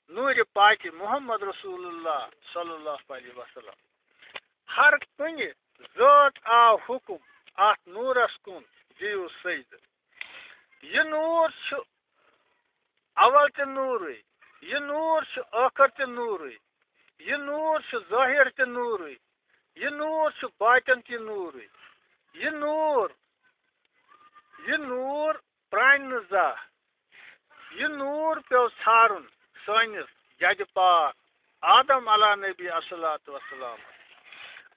نوٗرِ پاکہِ محمد رسول اللہ صلی اللہ علیہ وسلم۔ ہر کُنہِ ذٲت آو حُکُم، "اتھ نوٗرس کُن دِیِو سجدٕ۔" یہِ نوٗر چھُ اول تہِ نوٗرٕے، یہِ نوٗر چھُ ٲخر تہِ نوٗرٕے، یہِ نوٗر چھُ ظٲہر تہِ نوٗرٕے، یہِ نوٗر چھُ باطن تہِ نوٗرٕے۔ یہِ نوٗر، یہِ نوٗر پرٛانہِ نہٕ زانٛہہ۔ یہِ نوٗر پیوٚو ژھارُن سٲنِس جدِ پاک آدم علیٰ نبی الصلوۃ والسلام۔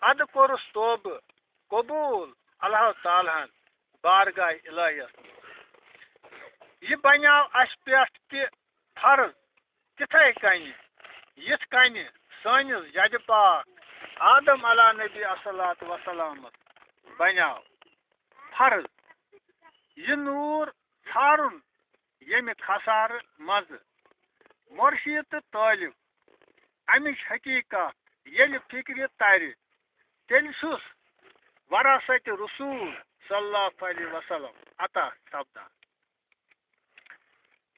ادٕ کوٚرُس توبہٕ قبوٗل اللہ تعالیٰ ہن بارگاہ الہیس منٛز۔ یہِ بنیٛاو اسہِ پٮ۪ٹھ تہِ فرض، تِتھے کنہِ یِتھ کٔنہِ سٲنِس جدِ پاک آدم علیٰ نبی الصلوۃ والسلامس بنیٛاو فرض یہِ نوٗر ژھارُن، ییٚمہِ خسارٕ منٛزٕ مرشد تہٕ طٲلب امِچ حقیقت ییٚلہِ فکرِ ترِ، تیٚلہِ چھُس وراثت رسول صلی اللہ علیہ وسلم عطا سپدان۔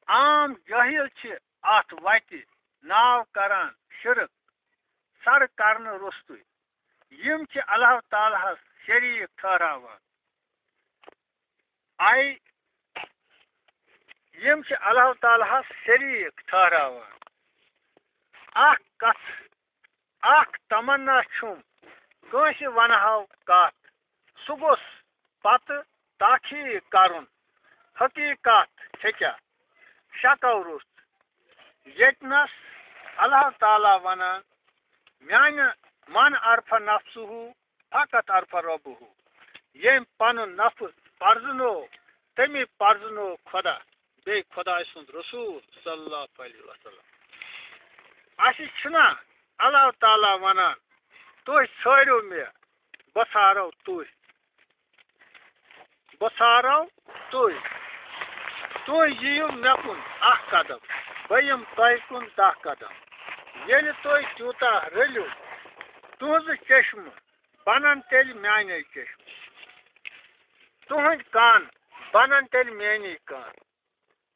عام جٲہِل چھِ اَتھ وَتہِ ناو کران شرک، سر کرنہٕ روٚستُے۔ یِم چھِ اللہ تعالیٰ ہَس شریٖک ٹھہراوان۔ آے، یِم چھِ اللہ تعالیٰ ہَس شریٖک ٹھہراوان۔ اکھ کتھ، اکھ تمنا چھُم، کٲنٛسہِ ونہو کتھ، سُہ گوٚژھ پتہٕ تحقیق کرُن، حقیقت چھےٚ کیٛاہ؟ شکو روٚس۔ ییٚتنس اللہ تعالیٰ ونان، میانہِ من عرف نفسہ فقط عرف ربہ، ییٚمۍ پنُن نفس پرزنو، تٔمی پرزنو خدا، بیٚیہِ خداے سُنٛد رسول صلی اللہ علیہ وسلم۔ اَسہِ چھُنہ اللہ تعالیٰ ونان، تُہۍ ژھٲرِو مےٚ، بہٕ ژھارو تُہۍ۔ بہٕ ژھارو تُہۍ۔ تُہۍ یِیِو مےٚ کُن اکھ قدم، بہٕ یِمہٕ تۄہہِ کُن دَہ قدم۔ ییٚلہِ تُہۍ تیوٗتاہ رٔلِو، تُہٕنٛزٕ چشمہٕ بنن تیٚلہِ میانے چشمہٕ۔ تُہٕنٛدۍ کن بنن تیٚلہِ میٲنی کن۔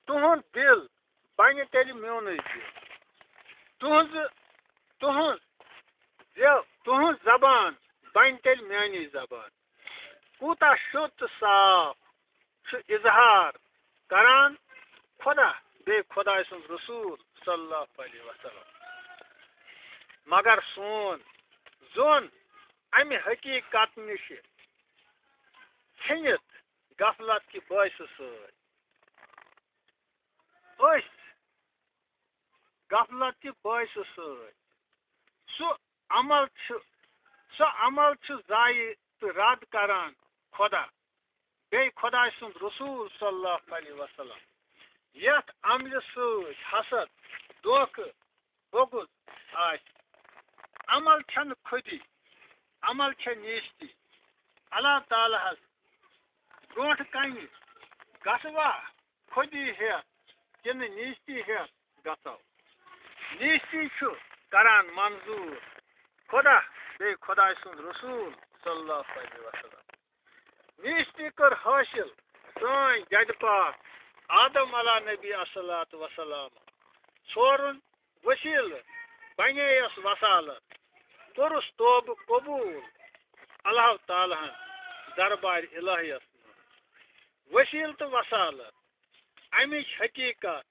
تُہُنٛد دِل بنہِ تیٚلہِ میونُے دِل۔ تُہٕنٛزٕ، تُہٕنٛز زِ-، تُہٕنٛز زبان بنہِ تیٚلہِ میٲنی زبان۔ کوٗتاہ شوٚد تہٕ صاف چھُ اظہار کران خدا بیٚیہِ خداے سُنٛد رسول صلی اللہ علیہ وسلم۔ مگر سون زون امہِ حقیقت نِش ژھیٚنِتھ غفلت کہِ بٲعثہٕ سۭتۍ۔ أسۍ غفلت کہِ بٲعثہٕ سۭتۍ۔ سُہ عمل چھُ، سُہ عمل چھُ ضایع تہٕ رد کران خدا بیٚیہِ خداے سُنٛد رسول صلی اللہ علیہ وسلم۔ یتھ عملہِ سۭتۍ حسد، دھوکہٕ، بغض آسہِ۔ عمل چھنہٕ خودی، عمل چھےٚ نیستی۔ اللہ تعالیٰ ہس برونٛٹھ کنہِ گژھوا خودی ہیتھ کِنہٕ نیستی ہیتھ گژھو؟ نیستی چھُ کران منظور خدا بیٚیہِ خداے سُنٛد رسول صلی اللہ علیہ وسلم۔ نیستی کٔر حٲصِل سٲنۍ جدِ پاک آدم علیٰ نبی الصلوۃ والسلام۔ ژھورُن وسیلہٕ بنییس وسالت، کوٚرُس توبہٕ قبول اللہ تعالیٰ ہن دربارِ الہیس منٛز۔ وسیلہٕ تہٕ وسالت، امِچ حقیقت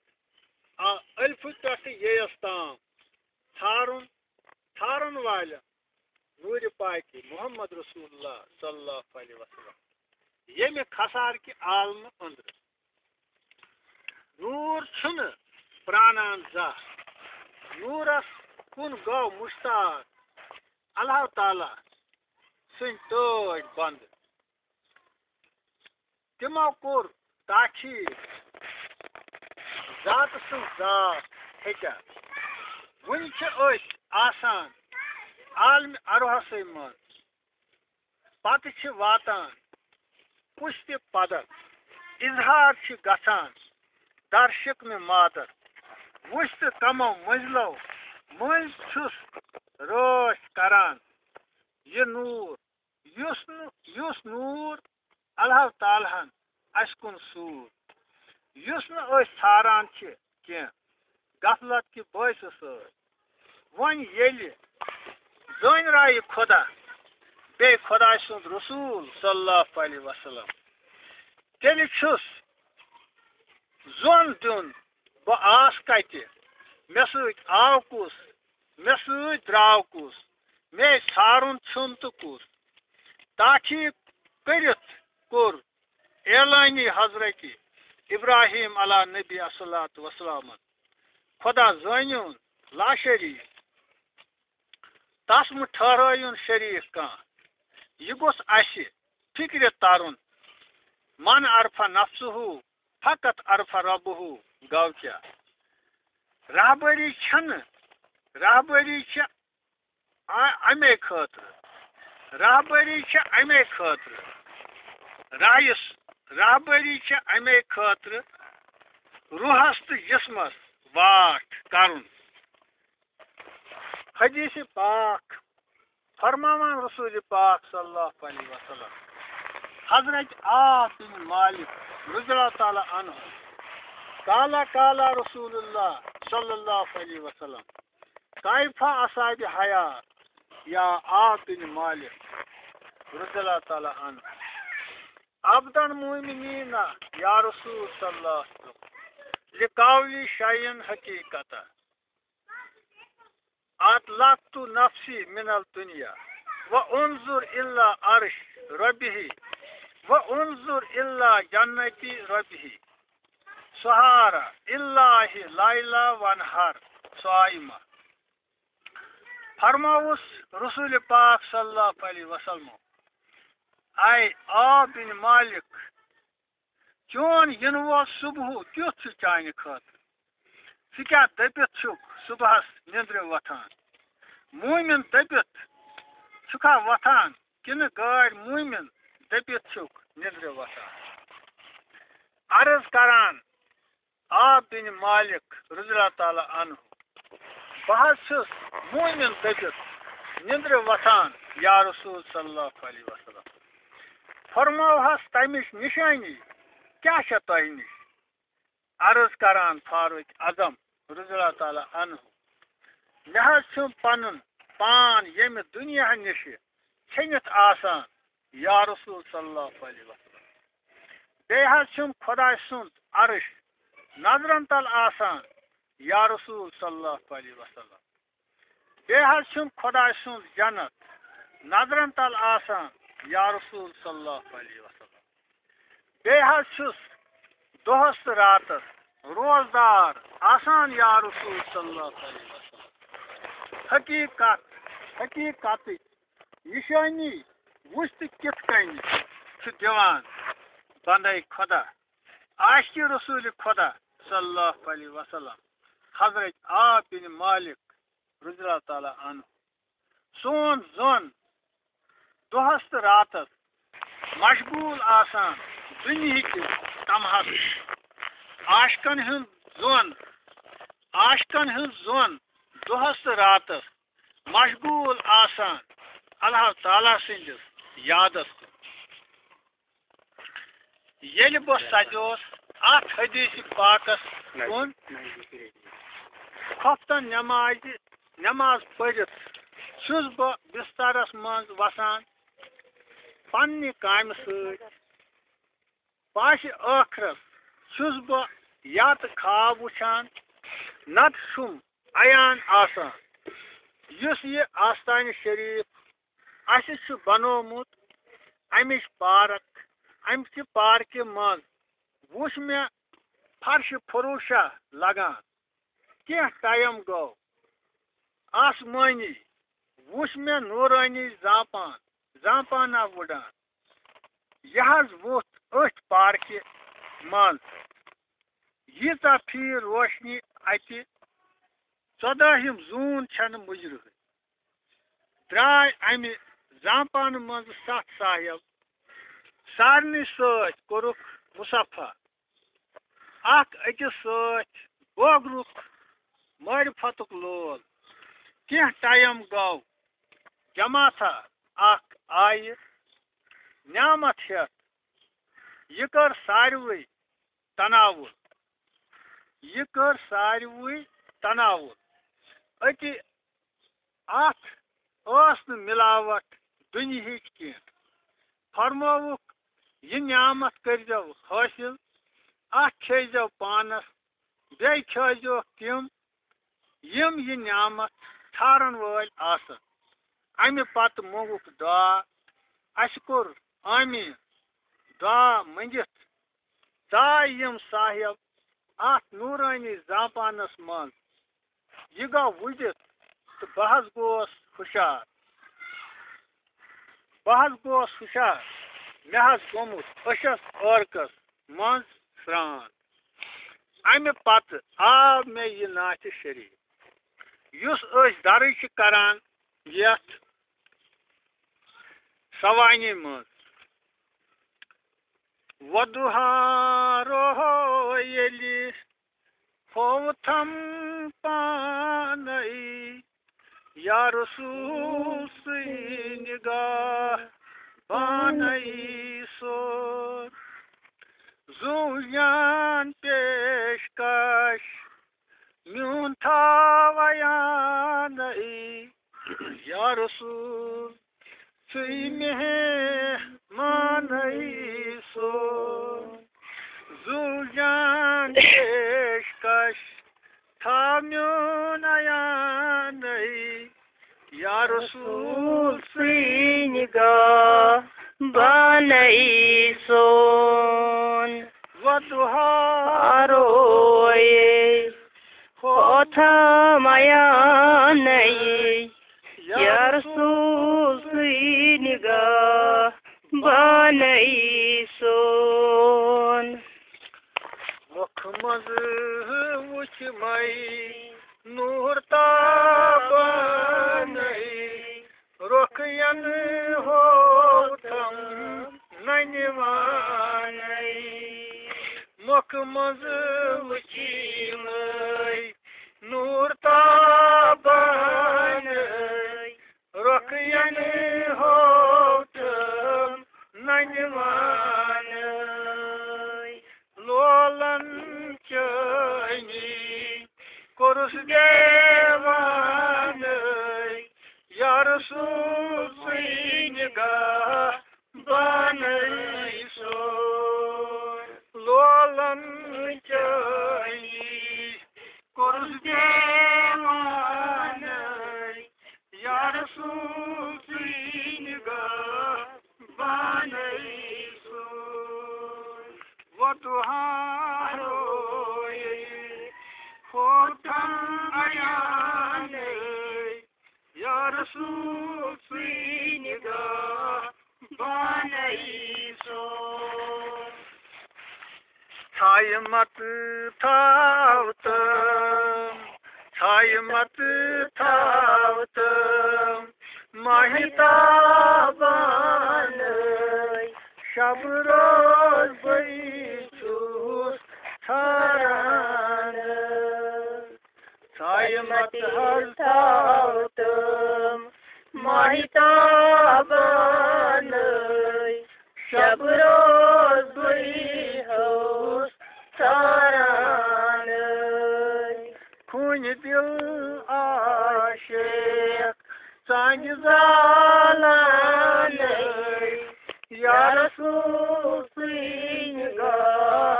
آ الفہٕ پٮ۪ٹھٕ ییٚیس تام ژھارُن، ژھارن والٮ۪ن نوٗرِ پاکہِ محمد رسول اللہ صلی اللہ علیہ وسلم، ییٚمہِ خسار کہِ عالمہٕ أنٛدرٕ۔ نوٗر چھُنہٕ پرانان زانٛہہ، نوٗرس کُن گوٚو مشتاق اللہ تعالیٰ سٕنٛدۍ ٹٲٹھۍ بنٛد۔ تِمو کوٚر تاخیر، ذاتہٕ سٕنٛز ذات ہیٚکیٛاہ؟ وُنہِ چھِ أسۍ آسان عالمِ ارواحسٕے منٛز، پتہٕ چھِ واتان پُشتِ پدر، اظہار چھِ گژھان در شکنہِ مادر۔ وُچھ تہٕ کمو مٔنزلو مٔنٛزۍ چھُس رٲچھ کران یہِ نوٗر، یُس نہٕ، یُس نوٗر اللہ تعالیٰ ہن اسہِ کُن سوٗز، یُس نہٕ أسۍ ژھاران چھِ کینٛہہ غفلت کہِ بٲعثہٕ سۭتۍ۔ وۄنۍ ییٚلہِ زٲنۍ رایہِ خۄدا بیٚیہِ خۄداے سُنٛد رسوٗل صلی اللہ علیہ وسلم، تیٚلہِ چھُس زوٚن دیُن، بہٕ آس کتہِ، مےٚ سۭتۍ آو کُس، مےٚ سۭتۍ درٛاو کُس، مے ژھارُن ژھیوٚن تہٕ کُس؟ تحقیق کٔرِتھ کوٚر اعلانِ حضرت ابراہیم علیٰ نبی الصلوۃ والسلامن، خدا زٲنِوُن لاشریٖک، تس مہٕ ٹھہرٲیُن شریٖک کانٛہہ۔ یہِ گوٚژھ اسہِ فکرِ ترُن، من عرف نفسہ فقط عرف ربہ گوٚو کیٛاہ؟ رہبری چھنہٕ راہبری چھِ ا-، اَمے خٲطرٕ۔ راہبری چھِ اَمے خٲطرٕ۔ رایس، راہبری چھِ اَمے خٲطرٕ روحس تہٕ جسمس واٹھ کرُن۔ حدیث پاک فرماوان رسول پاک صلی اللہ علیہ وسلم، حضرت عاص بن مالک رضی اللہ تعالیٰ عنہ، قال قال رسول اللہ صلی اللہ علیہ وسلم، کیف اصحاب حیات یا عاص بن مالک رضی اللہ تعالیٰ عنہ، عبدن مومنین یا رسول صلی اللہ علیہ وسلم، لقولی شیئن حقیقتا۔ اطلقت نفسی من الدنیا و انظر الا عرش ربه و انظر الا جنتی ربه سہارا اللہ لیلا و نہار صائمہ۔ فرماوس رسول پاک صلی اللہ علیہ وسلم، اے عاص بن مالک، چون یِنہٕ وول صُبحُ کیُتھ چھُ چانہِ خٲطرٕ؟ ژٕ کیٛاہ دٔپِتھ چھُکھ صُبحَس نِندرِ وۄتھان؟ مومِن دٔپِتھ چھُکھا وۄتھان کِنہٕ غٲر مومِن دٔپِتھ چھُکھ نِندرِ وۄتھان؟ عرض کران، عاص بن مالک رضی اللہ تعالیٰ عنہ، بہٕ حظ چھُس مومِن دٔپِتھ نِندرِ وۄتھان یا رسول صلی اللہ علیہ وسلم۔ فرمٲوہَس تَمِچ نِشٲنی کیٛاہ چھےٚ تۄہہِ نِش؟ عرض کران فاروق اعظم رضی اللہ تعالیٰ عنہ، مےٚ حظ چھُم پنُن پان ییٚمہِ دُنیا نِشہِ ژھیٚنِتھ آسان یا رسول صلی اللہ علیہ وسلم۔ بیٚیہِ حظ چھُم خۄداے سُنٛد عرش نظرن تل آسان یا رسول صلی اللہ علیہ وسلم۔ بیٚیہِ حظ چھُم خۄداے سُنٛد جنت نظرن تل آسان یا رسول صلی اللہ علیہ وسلم۔ بیٚیہِ حظ چھُس دۄہس تہٕ راتس روزدار آسان یا رسول صلی اللہ علیہ وسلم۔ حقیقت، حقیقتٕچ نِشٲنی وُچھ تہٕ کِتھ کٔنۍ چھُ دِوان بندے خۄدا، عاشقِ رسول خۄدا صلی اللہ علیہ وسلم، حضرت عاص بن مالک رضی اللہ تعالیٰ عنہ۔ سون زون دۄہس تہٕ راتس مشغول آسان دُنیہٕکِس طمعس۔ عاشقن ہُنٛد زون، عاشقن ہُنٛد زون دۄہس تہٕ راتس مشغول آسان اللہ تعالیٰ سٕنٛدِس یادس کُن۔ ییٚلہِ بہٕ سَجوس اَتھ حدیث پاکس کُن، خۄفتن نمازِ، نماز پٔرِتھ چھُس بہٕ بسترس منٛز وسان پننہِ کامہِ سۭتۍ۔ پاسہِ ٲخرس چھُس بہٕ یا تہٕ خواب وٕچھان، نتہٕ چھُم عیان آسان، یُس یہِ آستانہِ شریف اَسہِ چھُ بنومُت، اَمِچ پارک، اَمہِ چہِ پارکہِ منٛز وُچھ مےٚ فرشہِ فروشہ لگان۔ کینٛہہ ٹایم گوٚو، آسمٲنی وُچھ مےٚ نورٲنی زامپان، زامپانہ وُڈان۔ یہِ حظ ووٚتھ أتھۍ پارکہِ منٛز۔ ییٖژاہ پھیٖر روشنی اَتہِ، ژۄدٲہِم زوٗن چھَنہٕ مُجرٕہٕے۔ درٛاے اَمہِ زامپانہٕ منٛزٕ ستھ صاحب، سارنٕے سۭتۍ کوٚرُکھ مصافحہ۔ اکھ أکِس سۭتۍ بٲگرُکھ معرفتُک لول۔ کینٛہہ ٹایم گوٚو، جماعتھا اکھ آیہِ نعمت ہٮ۪تھ۔ یہِ کٔر ساروٕے تناوُل۔ یہِ کٔر ساروٕے تناوُل۔ أتی اَتھ ٲس نہٕ مِلاوَٹھ دُنیہٕچ کینٛہہ۔ فرمووُکھ، یہِ نعمت کٔرۍزیو حٲصِل، اَتھ کھیٚیزیو پانَس، بیٚیہِ کھیٲیزیوکھ تِم، یِم یہِ نعمت ٹھارَن وٲلۍ آسَن۔ اَمہِ پتہٕ مونٛگُکھ دُعا۔ اَسہِ کوٚر آمیٖن دُعا مٔنٛگِتھ ژاے یِم صاحب اَتھ نوٗرٲنی زامپانَس منٛز۔ یہِ گوٚو وُڈِتھ تہٕ بہٕ حظ گوس ہُشار۔ بہٕ حظ گوس ہُشار۔ مےٚ حظ گوٚمُت أچھَس عٲرقَس منٛز سرٛان۔ اَمہِ پتہٕ آو مےٚ یہِ نعتِ شریٖف۔ یُس أسۍ درٕج چھِ کران یتھ سوانہِ منٛز۔ وۄدُہارو ییٚلہِ ہووتھم پانے، یا رسول سُے نگاہ بانے سون۔ زُو جان پیش کش میون تھاویانے، یا رسول سُے مہمانَے سون۔ زُو جان پیش کش تھاو میون عیانَے، یا رسول سُے نگاہ بانَے سون۔ وۄدُہارو ییٚلہِ ہوتھم عیانَے، یا رسول سُے نگاہ بانَے سون۔ مۄکھٕ منٛزٕ وُچھ مَے نوٗر تابانَے، رۄخ ینہٕ ہوتھم ننہِ وانَے۔ مۄکھٕ منٛزٕ وُچھمَے نوٗر تابانَے، رۄخ ینہٕ ہوتھم ننہِ وانَے۔ لولن چٲنی کوٚرُس دیوانَے، یا رسول سُے نگاہ بانَے سون۔ لولن چٲنی کوٚرُس دیوانَے، یا رسول سُے نگاہ بانَے سون۔ وۄدُہارو ییٚلہِ ہوتھم عیانَے، یا رسول سُے نگاہ بانَے سون۔ ژھایہِ مت تھاو تم، ژھایہِ مت تھاو تم ماہتابانَے، شب روز بٔے چھُس ژھاران۔ ژھایہِ مت حظ تھاو تم ماہتابانَے، شب روز بٔے ہوس ژھارانَے۔ خوٗنہِ دِل عاشق ژانہِ زالانَے، یا رسول سُے نگاہ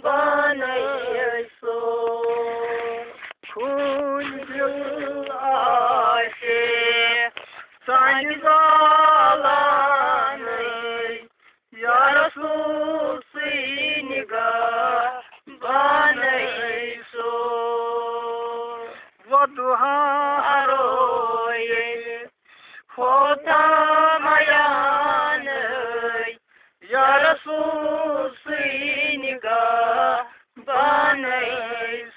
بانَے سون۔ خوٗن دِل عاشق ژانہِ زالانَے، یا رسول سُے نگاہ بانَے سون۔ وۄدُہارو ییٚلہِ ہوتھم عیانَے، یا رسول سُے نگاہ بانَے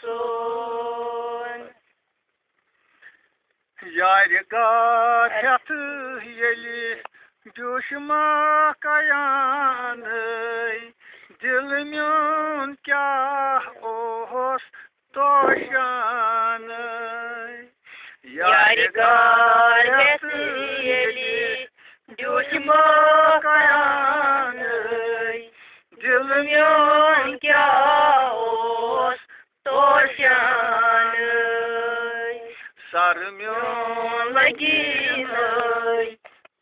سون۔ یارِ گار ہٮ۪تھ ییٚلہِ دیُش مکھ عیانَے، دِل میون کیٛاہ اوس توشانَے۔ یارِ گار ہٮ۪تھ ییٚلہِ دیُش مکھ عیانَے، دِل میون کیٛاہ اوس توشانَے۔ سر میون لگی نَے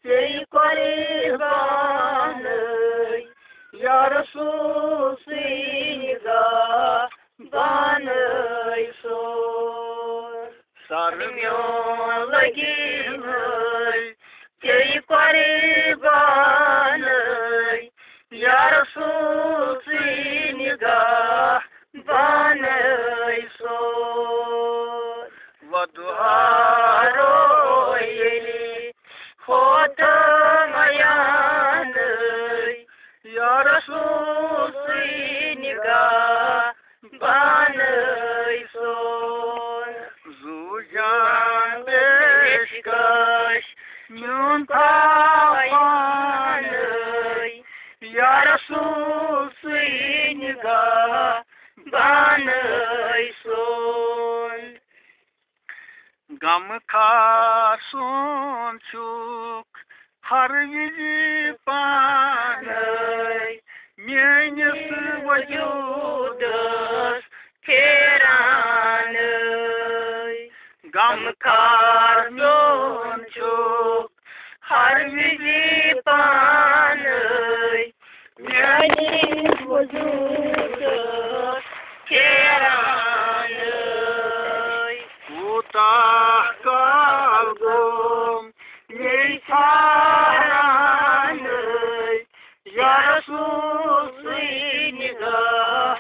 ژے قربانَے، یا رسول سُے نگاہ بانَے سون۔ سر میون لگی نَے ژے قربانَے، یا رسول سُے نگاہ بانَے سون۔ وۄدُہارو ییٚلہِ غمخار سون چھُکھ ہر وِزِ پانَے میٲنِس وجوٗدَس پھیرانَے۔ غمخار میون چھُکھ ہر وِزِ پانَے میٲنِس وجوٗدَس پھیرانَے۔ کوٗتاہ کال گوٚو مے ژھارانَے، یا رسول سٕے نگاہ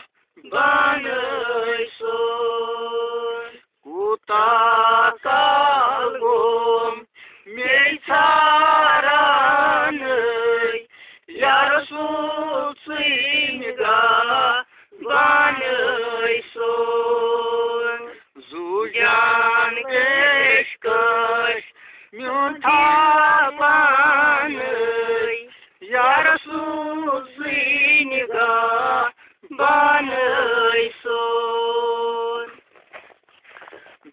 بانَے سوز۔ کوٗتاہ کال گوٚو مے ژھارانَے، یا رسول سٕے نگاہ بانَے سوز۔ زُو جان پیشکش میون تھاو پانَے، یا رسول سٕے نگاہ بانَے سوز۔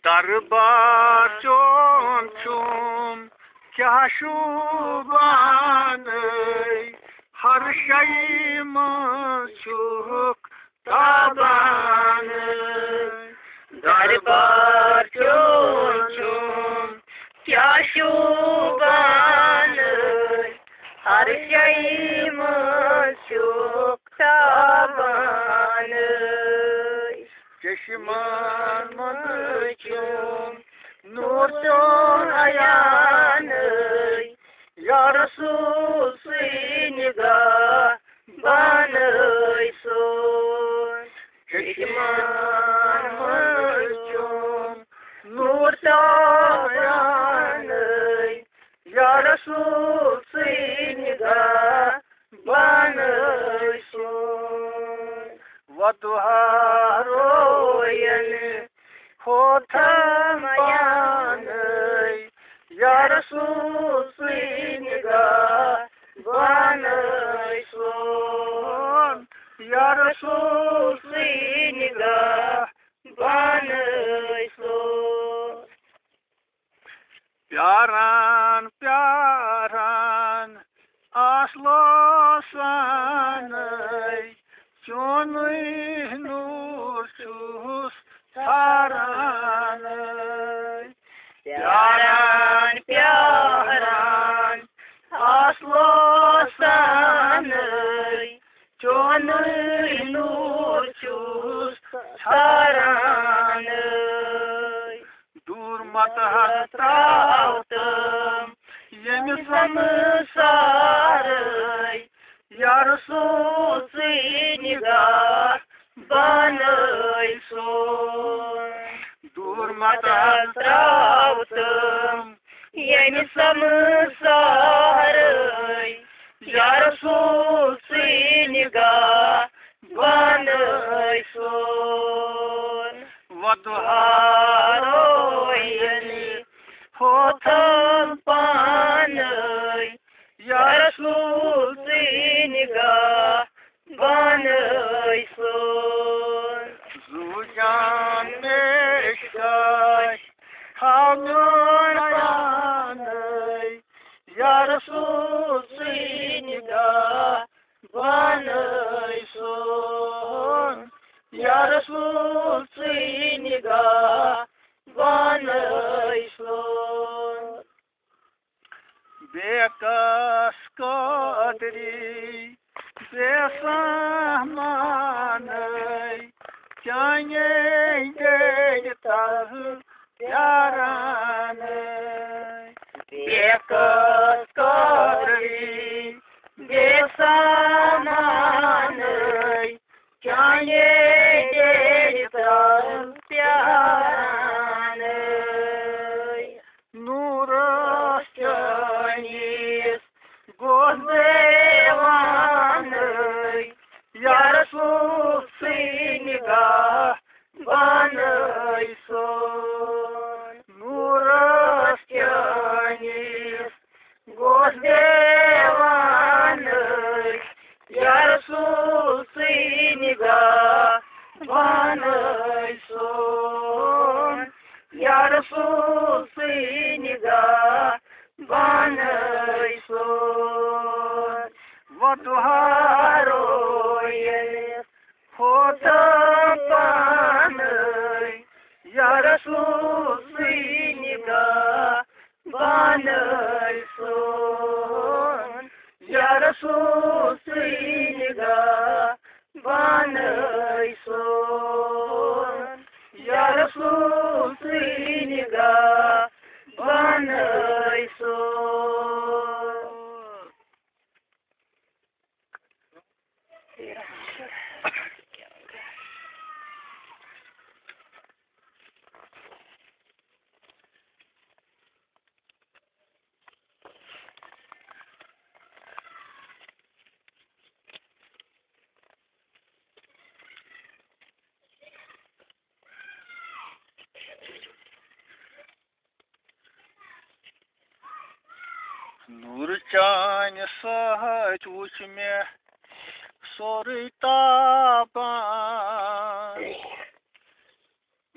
دربار چون چھُم کیٛاہ شوٗبانَے، ہر شے منٛز چھُکھ تابانَے۔ دربار چون چھُم کیٛاہ شوٗبانَے، ہر شے منٛز چھُکھ تابانَے۔ چشمن منٛز چھُم نوٗر چون عیانَے، یا رسول سٕے نگاہ بانَے سوز۔ چشمن منٛز چھُم نوٗر چون عیانَے، یا رسول سٕے نگاہ بانَے سوز۔ وضحیٰ روین ہوتھم عیانَے، یا رسول سٕے نگاہ بانَے سوز۔ یا رسول سٕے نگاہ بانَے سوز۔ پیاران پیاران آس لوسانَے، چونُے نوٗر چھُس ژھارانَے۔ پیاران پیاران آس لوسانَے، چونُے نوٗر چھُس ژھارانَے۔ دوٗر متہٕ حظ ترٛاو تِم ییٚمہِ سمسارَے، یا رسول سٕے نگاہ بانَے سوز۔ دوٗر متہٕ حظ ترٛاو تِم ییٚمہِ سمسارَے، یا رسول سٕے نگاہ بانَے سوز۔ وضحیٰ روین ہوتھم پانَے، یا رسول سٕے نگاہ بانَے سوز۔ زُو جان پیشکش تھاو میون پانَے، یا رسول سٕے نگاہ بانَے سوز۔ یا رسول سٕے نگاہ بانَے سوز۔ بے کس قدری بے سامانَے، چانے گیڈِ تل پیارانَے۔ بے کس قدری بے سامانَے، چانے گیڈِ تل پیارانَے۔ نوٗرس چٲنِس گوس دیوانَے، یا رسول سٕے نگاہ بانَے سوز۔ نوٗرس چٲنِس گوس دیوانَے، یا رسول سٕے نگاہ بانَے سوز۔ یا رسول سُے نگاہ بانَے سون۔ وۄدُہارو ییٚلہِ ہوتہٕ پانَے، یا رسول سُے نگاہ بانَے سون، یا رسول سُے نگاہ بانَے سون، یا رسول سُے نگاہ بانَے سون۔ نوٗرٕ چانہِ سۭتۍ وُچھ مےٚ سورُے تابان۔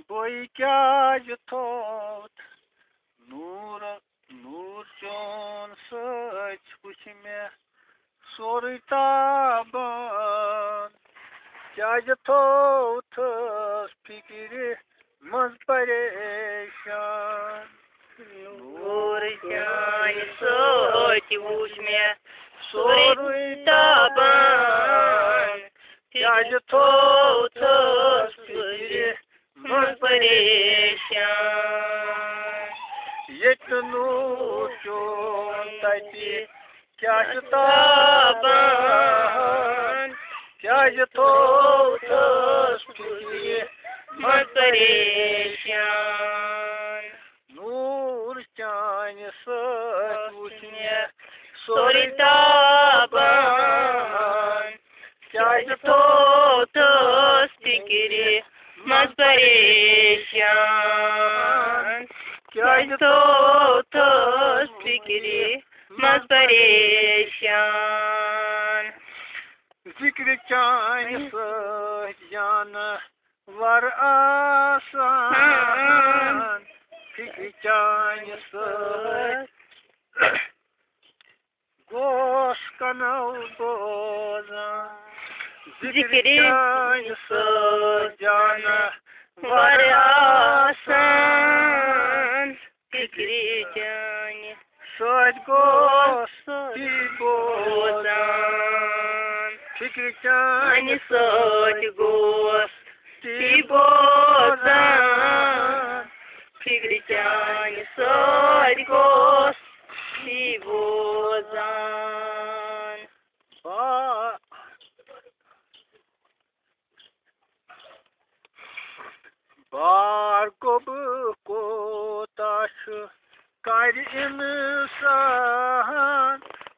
بے کیٛازِ تھوٚوُتھ نوٗر، نوٗر چون سۭتۍ وُچھ مےٚ سورُے تابان۔ کیٛازِ تھوٚوتھس فِکرِ منٛز پریشان؟ نوٗر چانہِ سۭتۍ وُچھ مےٚ سورُے تابان۔ کیٛازِ تھوٚوتھس فِکرِ منٛز پریشان؟ ییٚتہِ نوٗر چون تَتہِ کیٛاہ چھُ تابان؟ کیٛازِ تھوٚوتھس فِکرِ منٛز پریشان؟ نوٗر چانہِ سۭتۍ وُچھ مےٚ سورُے تابان۔ کیٛازِ تھوٚوتھس فِکرِ منٛز پریشان؟ کیٛازِ تھوٚوتھس فِکرِ منٛز پریشان؟ ذِکرِ چانہِ سۭتۍ جانہٕ وَر آسان، فِکرِ چانہِ سۭتۍ گوس کَنو بوزان۔ ذِکرِ ذِکرِ چانہِ سۭتۍ جانہٕ وَر آسان، فِکرِ چانہِ سۭتۍ گوس تی بوزان۔ فِکرِ چانہِ سۭتۍ گوس تی بوزان۔ فِکرِ چانہِ سۭتۍ گوس تی بوزان۔ با-، بار گوٚب کوتاہ چھُ کَرِ اِنسان،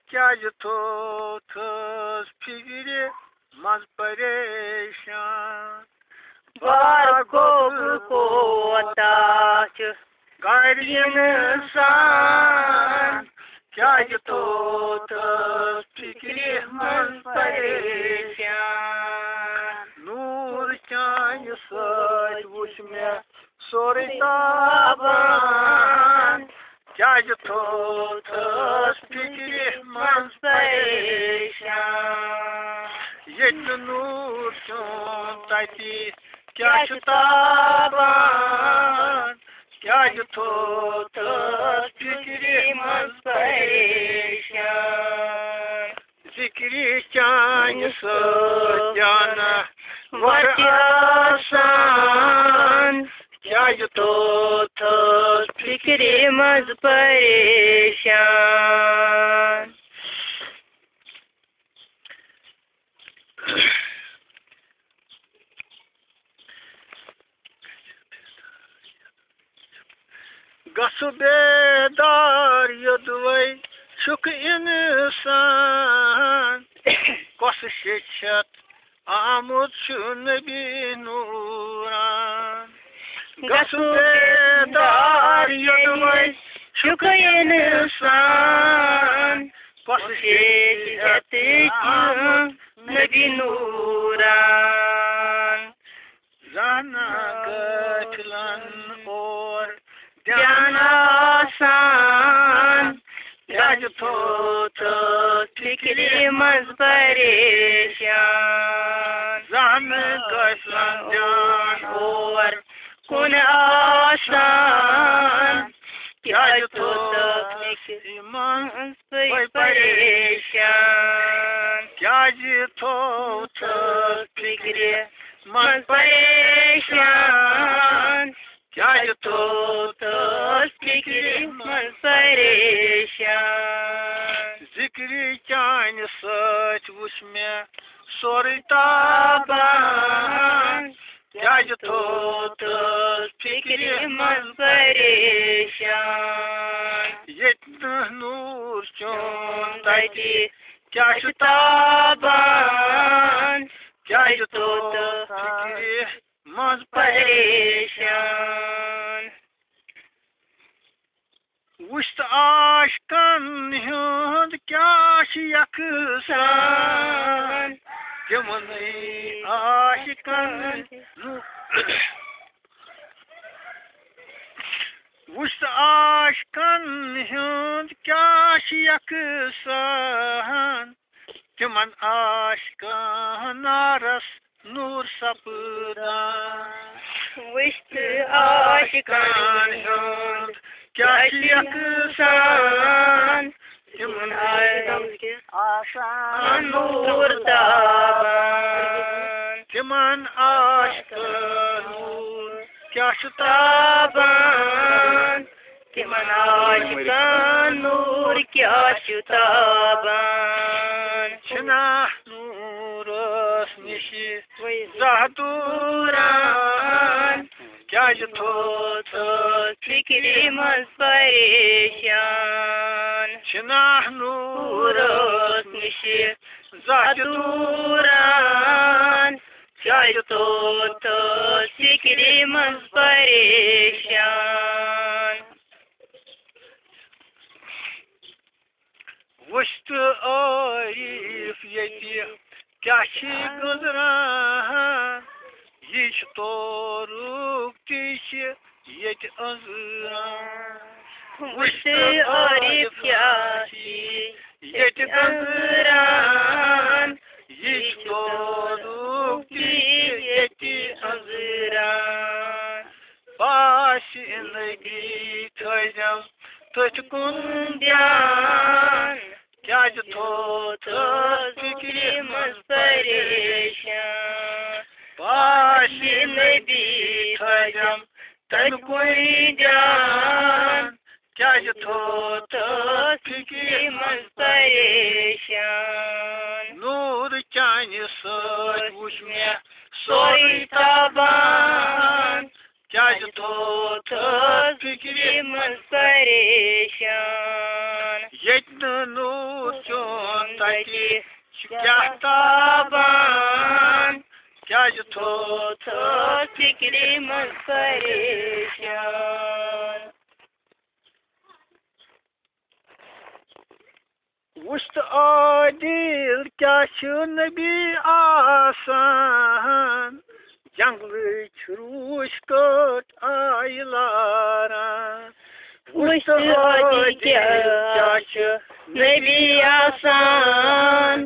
کیٛازِ تھوٚوتھس فِکرِ منٛز پریشان؟ بار گوٚب کوتاہ چھُ کَرِ اِنسان، کیٛازِ تھوٚوتھس فِکرِ منٛز پریشان؟ نوٗر چانہِ سۭتۍ وُچھ مےٚ سورُے تابان، کیٛازِ تھوٚوتھس فِکرِ منٛز پریشان؟ ییٚتہِ نوٗر چون تَتہِ کیٛاہ چھُ تابان؟ کیٛازِ تھوٚوتھس فِکرِ منٛز پریشان؟ ذِکرِ چانہِ سۭتۍ جانہٕ وَر آسان، کیٛازِ تھوٚوتھس فِکرِ منٛز پریشان؟ گژھٕ بیدار یوٚدوَے چھُکھ اِنسان، کۄس شیٚچھَتھ آمُت چھُ نبی نوٗران۔ گژھٕ بیدار یوٚدوَے چھُکھ اِنسان، کۄس شیٚچھَتھ چھُ نبی نوٗران۔ زانہٕ غٲفلن اور آسان، کیٛازِ تھوٚوتھس فِکرِ منٛز پریشان؟ زانہٕ گژھن دیان اور کُن آسان، کیٛازِ تھوٚوتھس فِکرِ منٛز پے پریشان؟ کیٛازِ تھوٚوتھس فِکرِ منٛز پریشان؟ کیٛازِ تھوٚوتھس فِکرِ منٛز پریشان؟ ذِکرِ چانہِ سۭتۍ وُچھ مےٚ سورُے تابان، کیٛازِ تھوٚوتھس فِکرِ منٛز پریشان؟ ییٚتہِ نہٕ نوٗر چون تَتہِ کیٛاہ چھُ تابان؟ کیٛازِ تھوٚوتھس فِکرِ منٛز پریشان؟ وُچھ تہٕ عاشقن ہُنٛد کیٛاہ چھُ یقصان، تِمنٕے عاشقن ہُنٛد۔ وُچھ تہٕ عاشقن ہُنٛد کیٛاہ چھُ یقصان، تِمن عاشقن نارس نوٗر سپدان۔ وُچھ تہٕ عاشقن ہُنٛد کیٛاہ چھُ یقصان، تِمن عاشقن آسان نوٗر تابان۔ تِمن عاشقن نوٗر کیٛاہ چھُ تابان، تِمن عاشقن نوٗر کیٛاہ چھُ تابان؟ چھِنہ نوٗرس نِشہِ زانٛہہ دوٗران، کیٛازِ تھوٚوتھس فِکرِ منٛز پریشان؟ چھِنہ نوٗرس نِشہِ زانٛہہ دوٗران، کیٛازِ تھوٚوتھس فِکرِ منٛز پریشان؟ وُچھ تہٕ عٲریٖف ییٚتہِ کیٛاہ چھِ گُزران، یہِ چھُ تورُک تہِ چھِ ییٚتہِ أنٛزران۔ وُچھ تہٕ عٲریٖف کیٛاہ چھِ ییٚتہِ أنٛزران، یہِ چھُ تورُک تہِ چھِ ییٚتہِ أنٛزران۔ پاش نبی تھٲیزٮ۪م تٔتھۍ کُن دیان، کیٛازِ تھوٚوتھس فِکرِ منٛز پریشان؟ پاش نبی تھٲیزٮ۪م تٔتھۍ کُن دیان، کیٛازِ تھوٚوتھس فِکرِ منٛز پریشان؟ نوٗر چانہِ سۭتۍ وُچھ مےٚ سورُے تابان، کیٛازِ تھوٚوتھس فِکرِ منٛز پریشان؟ ییٚتہِ نہٕ نوٗر چون تَتہِ چھُ کیٛاہ تابان، کیٛازِ تھوٚوتھس فِکرِ منٛز پریشان؟ وُچھ تہٕ عٲدِل کیٛاہ چھُ نبی آسان، جنگلٕچ روٗش کٔٹ آیہِ لاران۔ وُچھ تہٕ عٲدِل کیٛاہ چھُ نبی آسان،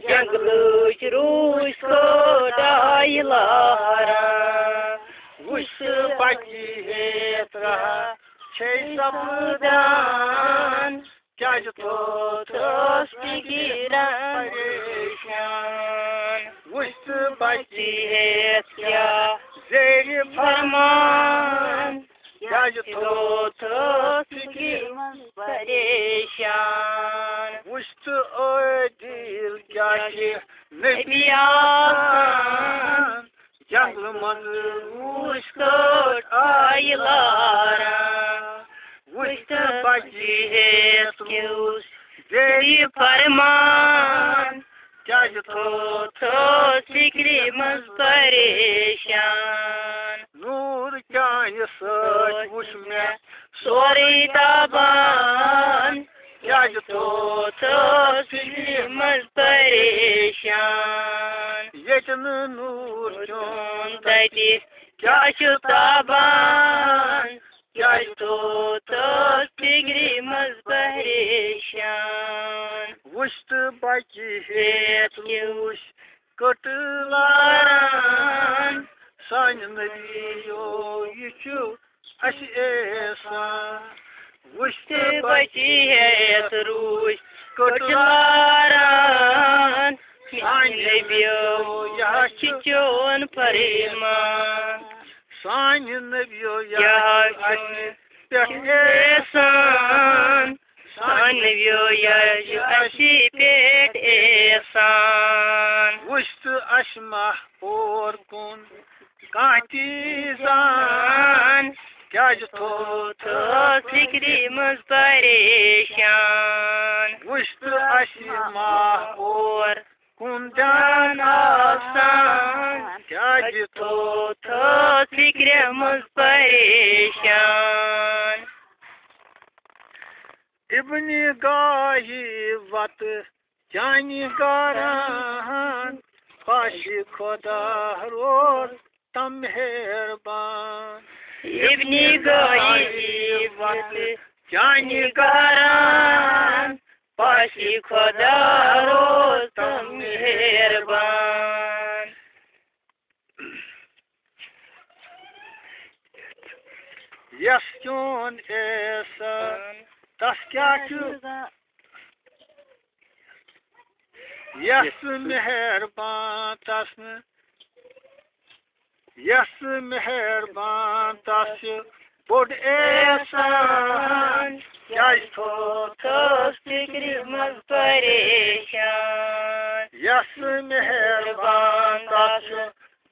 جنگلٕچ روٗش کٔٹ آیہِ لاران۔ وُچھ تہٕ بچی ہیٚتھ رہا چھے سپدان، کیٛازِ تھوٚوتھس فِکرِ منٛز پریشان؟ وُچھ تہٕ بچی ہیٚتھ کیٛاہ زیرِ فرمان، کیٛازِ تھوٚوتھس فِکرِ منٛز پریشان؟ وُچھ تہٕ عٲدِل کیٛاہ چھِ نبی آسان، جنگلہٕ منٛزٕ روٗش کٔٹ آیہِ لاران۔ وُچھ تہٕ بچی ہیٚتھ کیُتھ زیرِ فرمان، کیٛازِ تھوٚوتھس فِکرِ منٛز پریشان؟ نوٗر چانہِ سۭتۍ وُچھ مےٚ سورُے تابان، کیٛازِ تھوٚوتھس فِکرِ منٛز پریشان؟ ییٚتہِ نہٕ نوٗر چون تَتہِ کیٛاہ چھُ تابان؟ کیٛازِ وُچھ تہٕ بچہِ ہیٚتھ روٗش کٔٹلاران۔ سانہِ نبیو، یہِ چھُ اَسہِ احسان۔ وُچھ تہٕ بچہِ ہیٚتھ روٗش کٔٹلاران۔ سانہِ نبیو، یہِ چھُ چون فرمان۔ سانہِ نبیو، یہِ چھُ اَسہِ پٮ۪ٹھ احسان۔ سانہِ نبیو، یہِ چھُ اَسہِ پٮ۪ٹھ احسان۔ وُچھ تہٕ اَسہِ ماہ اور کُن کانٛہہ تہِ زان۔ کیٛازِ تھوٚوتھس فِکرِ منٛز پریشان؟ وُچھ تہٕ اَسہِ ماہ اور کُن دیان آسان؟ کیٛازِ تھوٚوتھس فِکرِ منٛز پریشان؟ ابنِ گاہی وَتہٕ چانہِ گاران، پاشِ خۄدا روز تم مہربان۔ ابنِ گاہی وَتہٕ چانہِ گاران، پاشِ خۄدا روز تم مہربان۔ یَس چون احسان، تَس کیٛاہ چھُ؟ یَس مہربان تَس نہٕ، یَس مہربان تَس چھُ بوٚڑ احسان۔ کیٛازِ تھوٚوتھس فِکرِ منٛز پریشان؟ یَس مہربان تَس چھُ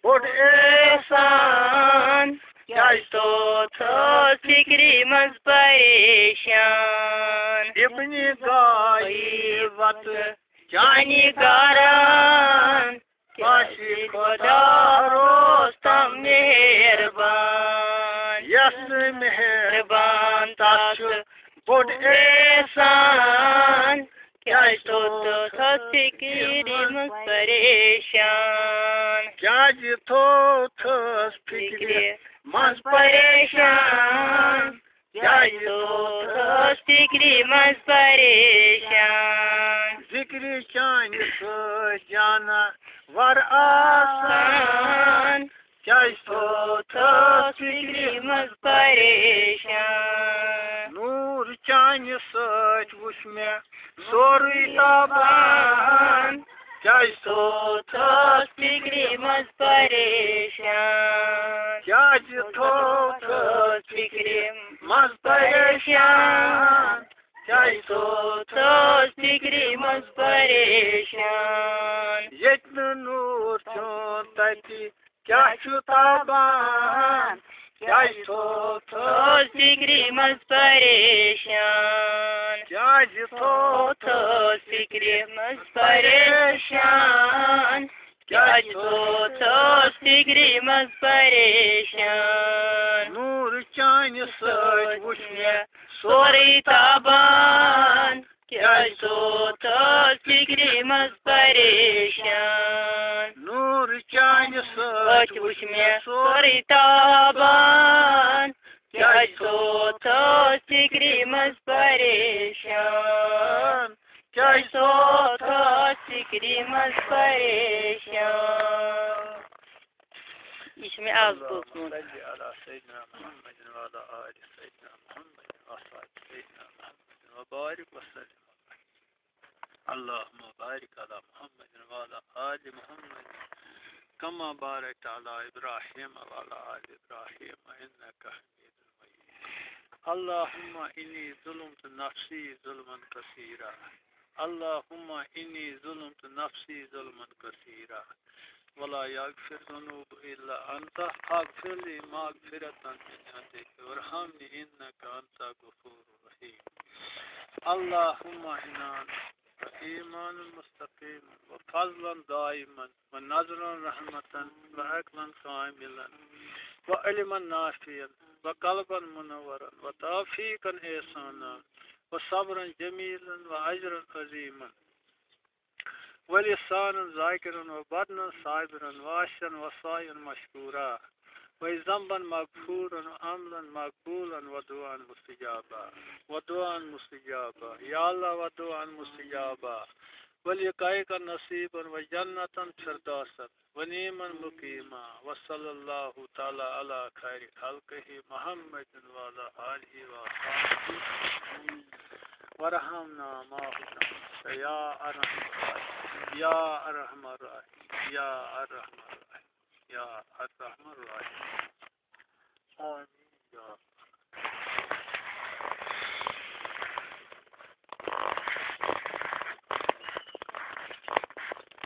بوٚڑ احسان۔ کیٛازِ تھوٚوتھس فِکرِ منٛز پریشان؟ ابنِ گاہی وَتہٕ چانہِ گاران، پاشِ خۄدا روز تم مہربان۔ یَس مہربان تَس چھُ بوٚڑ احسان۔ کیٛازِ تھوٚوتھس فِکرِ منٛز پریشان؟ کیٛازِ تھوٚوتھس فِکرِ منٛز پریشان؟ کیٛازِ تھوٚوتھس فِکرِ منٛز پریشان؟ ذِکرِ چانہِ سۭتۍ جانور آسان۔ کیٛازِ تھوٚوتھس فِکرِ منٛز پریشان؟ نوٗر چانہِ سۭتۍ وُچھ مےٚ سورُے تابان۔ کیٛازِ تھوٚوتھس فِکرِ منٛز پریشان؟ کیٛازِ تھوٚوتھس فِکرِ منٛز پریشان؟ کیٛازِ تھوٚوتھس فِکرِ منٛز پریشان؟ ییٚتہِ نہٕ نوٗر چھُ تَتہِ کیٛاہ چھُ تابان؟ کیٛازِ تھوٚوتھس فِکرِ منٛز پریشان؟ کیٛازِ تھوٚوتھس فِکرِ منٛز پریشان؟ کیٛازِ تھوٚوتھس فِکرِ منٛز پریشان؟ نوٗر چانہِ سۭتۍ وُچھ مےٚ سورُے تابان۔ کیٛازِ تھوٚوتھس فِکرِ منٛز پریشان؟ نوٗر چانہِ سۭتۍ وُچھ مےٚ سورُے تابان۔ کیٛازِ تھوٚوتھس فِکرِ منٛز پریشان؟ کیٛازِ تھوٚوتھس فِکرِ منٛز پریشان؟ یہِ چھُ مےٚ آز بوٗزمُت۔ اللهم صل على سيدنا محمد وعلى آل سيدنا محمد وأصحاب سيدنا محمد وبارك وسلم. اللهم بارك على محمد وعلى آل محمد كما باركت على إبراهيم وعلى آل إبراهيم إنك حميد مجيد. اللهم إني ظلمت نفسي ظلما كثيرا. اللهم إني ظلمت نفسي ظلما كثيرا ولا يغفر الذنوب إلا أنت فاغفر لي مغفرة من عندك وارحمني إنك أنت الغفور الرحيم. اللهم عنانا وإيمانا مستقيما وفضلا دائما ونظرا رحمة وعقلا كاملا وعلما نافعا وقلبا منورا وتوفيقا إحسانا وصبرا جميلا وأجرا عظيما ولسانا ذاكرا وبدنا صابرا وعشا وسعيا مشكورا وذنبا مغفورا وعملا مقبولا ودعاء مستجابا، ودعاء مستجابا، یا اللہ، ودعاء مستجابا، ولقائك نصيبا وجنة فردوسا ونعيما مقيما، وصلى الله تعالى على خير خلقه محمد وعلى آله وصحبه ورحمنا معهم، یا ارحم الراحمین، یا ارحم الراحمین، یا ارحم الراحمین، یا ارحم الراحمین۔ آمین۔